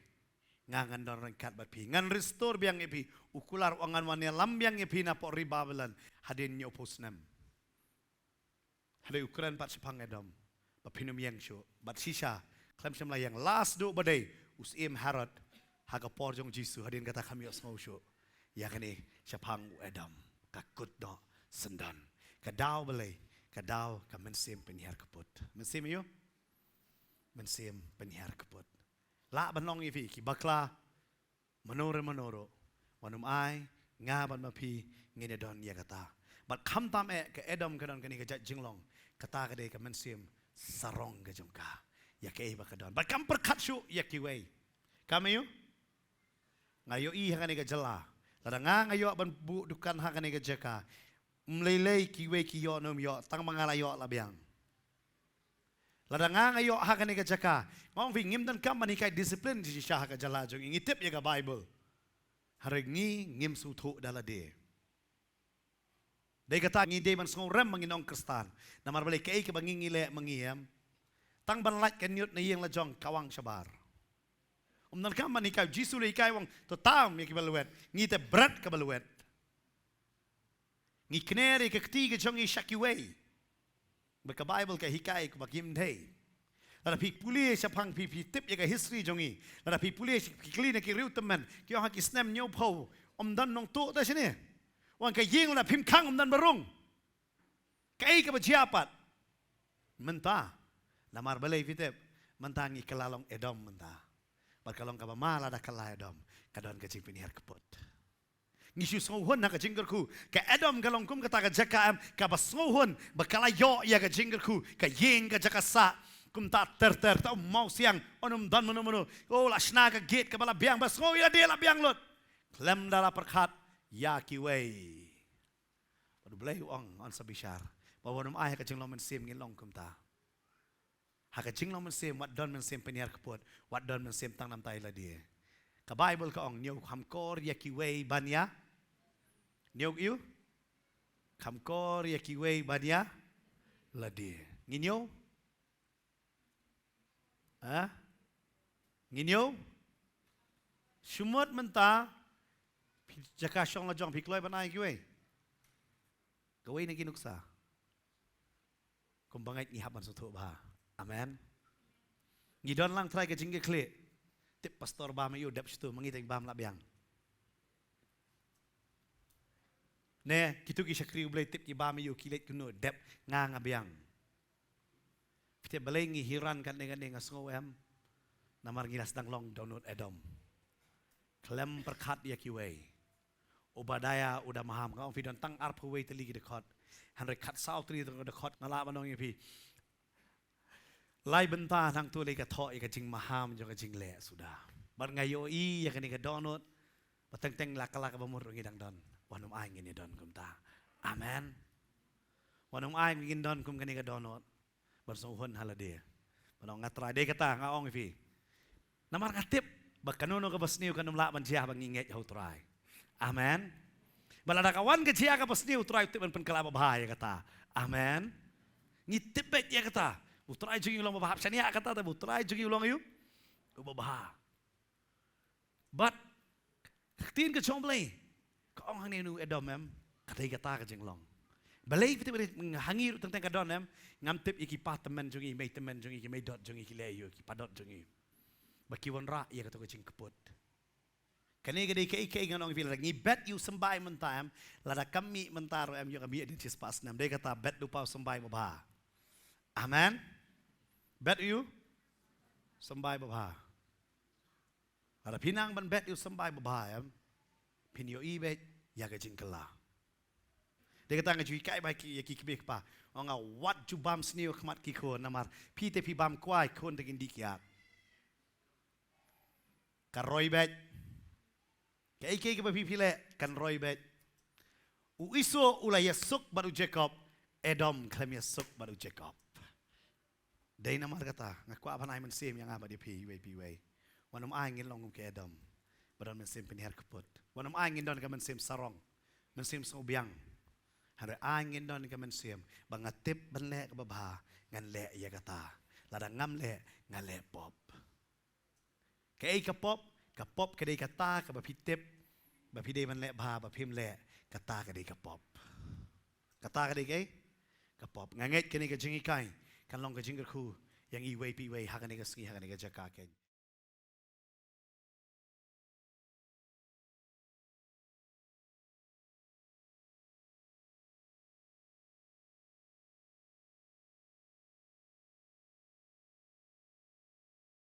nga ngan don ryngkat bad phi. Ngan restore biang ïa phi, u kular u ong ngan wan ïalam biang ïa phi napoh ri Babilon, hadien hynñiewphew snem. Hadien u kren pat shaphang Edom. Ba phin ym ïeng shuh. Bad shisha. Khlem shym la ïeng. Last duh ba dei. U Syiem Herod. Ha ka por jong Jisu. Hadien kata khlem ïohsngew shuh. Ïa kane shaphang u Edom. Ka kut noh. Syndon. Ka daw balei. Ka daw ka mynsiem pynhiar kyput. Mynsiem ïoh. Mynsiem pynhiar kyput. Lah ban ong ïa phi. Ki bakla. Mano re mano ruh. Wat nym ai, nga bad ma phi, ngin ïa don ïa kata. Bad khamtam eh, ka Edom ka don kane ka jait jinglong. Kata ka dei ka mynsiem, sarong ka jong ka. Ïa kaei ba ka don. Bad kam pyrkhat shuh, ïa kiwei. Kam ïoh? Nga ïohi ha kane ka jylla. Lada nga nga ïoh ban buh dukan ha kane ka jaka. Ym lei lei kiwei ki ïoh ne ym ïoh, tang ma nga la ïoh la biang. Lada nga nga ïoh ha kane ka jaka. Nga ong phi ngim donkam ban hikai discipline shisha ha ka jylla jong ngi, ngi tip ïa ka Baibl. Hynrei ngi ngim sngewthuh da lade. Dei kata ngi dei ban sngewrem ma ngi nong Khristan. Namar balei kaei kaba ngi ngi leh ma ngi em. Tang ban lait ka ñiut na ïing la jong kawang shabar. Ym donkam ban hikai, Jisu la hikai u ong to tam ïa kiba lwet. Ngi te bret kaba lwet. Ngi kner ïa ka kti ka jong ngi sha kiwei. Ba ka Baibl ka hikai kumba kim dei. Lada phi pule shaphang phi, phi tip ïa ka history jong ngi. Lada phi pule shi-, phi kylli na ki riew tymmen. Ki ong ha ki snem hynñiewphew. Ym don nongtuh te shane. Wan ka ïing lada phim khang ym don ba rung. Kaei kaba jia pat. Mynta. Namar balei phi tip. Mynta ngi kylla long Edom mynta. Bad ka long kaba ma lada kylla Edom. Ka don ka jingpynhiar kyput. Ngi shu sngewhun ha ka jingkyrkhu. Ka Edom ka long kum kata ka jaka em, kaba sngewhun, ba ka la ïoh ïa ka jingkyrkhu, ka ïing ka jaka sah, kumta ter ter, ta um mawsiang, un ym don mano mano. Oh, la shna ka gate kaba la biang, ba sngew ïa lade la biang lut. Khlem da la pyrkhat, ïa kiwei. Bad U Blei u ong, un sa bishar. Ba wat nym ai ha ka jinglong mynsiem ngin long kumta. Ha ka jinglong mynsiem, wat don mynsiem pynhiar kyput, wat don mynsiem tang namta ïa lade. Ka Baibl ka ong, ñiew kham kor ïa kiwei ban ïa. Ñiew ïa u. Kham kor ïa kiwei ban ïa lade. Ngi ñiew? Ha? Ngi ñiew? Shu mut mynta, phi jaka shong la jong, phi kloi ban ai kiwei. Kawei na ki nuksa. Kumba ngeit ngi hap ban sngewthuh bha. Amen. Ngi don lang trai ka jingkitkhlieh. Tip pastor bam ïa u, dep shitu, ma ngi teng bam la biang. Ne, kitu ki shakri U Blei tip ki bam ïa u, ki leit kumno, dep, nga nga biang. Phi tip balei ngi hiran katne katne, nga sngew em? Namar ngi la sdang long dohnud Edom. Khlem pyrkhat ïa kiwei. Obadiah u da maham, nga ong phi, don tang arphew wei tylli ki dkhot. Hynrei khatsaw tylli ki dkhot nga lah ban ong ïa phi. Lai bynta nangtu lei ka thoh ïa ka jingmaham jong ka jingleh suda. Bad nga ïohi ïa kane ka dohnud. Ba teng teng la ka la kaba mut ruh ngi dang don. Wat nym ai ngin ïa don kumta. Amen. Wat nym ai ngin don kum kane ka dohnud. Ban sngewhun ha lade. Ban ong nga trai, dei kata nga ong ïa phi. Namar nga tip ba kano kano kaba sniew kan ym lah ban jia haba ngi ngeit ha U Trai. Amen. Ba lada ka wan ka jia kaba sniew, U Trai u tip ban pynkylla babha ïa kata. Amen. Ngi tip beit ïa kata. U Trai jong ngi u long babha, hap shaniah kata, te ba U Trai jong ngi u long ïa u, u babha. Bad ka ktien ka jong U Blei ka ong hangne, u Edom em, ka dei kata ka jinglong. Balei phi tip, ha ngi ruh teng teng ka don em, ngam tip ïa ki pa tymmen jong ngi, mei tymmen jong ngi, ki mei dot jong ngi, ki leh aïu ki pa dot jong ngi, ba ki wanrah ïa kato ka jingkput. Kane ka dei kaei kaei ngan ong ïa phi, lada ngi bet ïa u symbai mynta em, lada kam mih mynta ruh em, ïoh ka mih hadien shispah snem. Dei kata, bet da u pa u symbai babha. Amen. Bet ïa u symbai babha. Lada phi nang ban bet ïa u symbai babha em, phin ïohi beit ïa ka jingkylla. Dei kata nga ju hikai bha ïa ki kmie kpa. Ong nga, wat ju bam sniew ha khmat ki khun, namar phi te phi bam kwai, khun te kin dih kiad. Kan roi beit. Kaei kaei kaba phi phi leh kan roi beit. U Esau u la ïasuk bad u Jakob, Edom khlem ïasuk bad u Jakob. Dei namar kata nga kwah ban ai mynsiem ïa nga bad ïa phi iwei pa iwei. Wat nym ai ngin long kum ka Edom ba don mynsiem pynhiar kput. Wat nym ai ngin don ka mynsiem sarong, mynsiem sngewbiang. Hynrei ai ngin don ka mynsiem ba nga tip ban leh kaba bha, ngan leh ïa kata. Lada ngam leh, nga leh pop. Kaei ka pop? Ka pop ka dei kata kaba phi tip ba phi dei ban leh bha, ba phim leh, kata ka dei ka pop. Kata ka dei kaei? Ka pop. Nga ngeit kane ka jinghikai kan long ka jingkyrkhu ïa ngi iwei pa iwei ha kane ka sngi, ha kane ka jaka keiñ.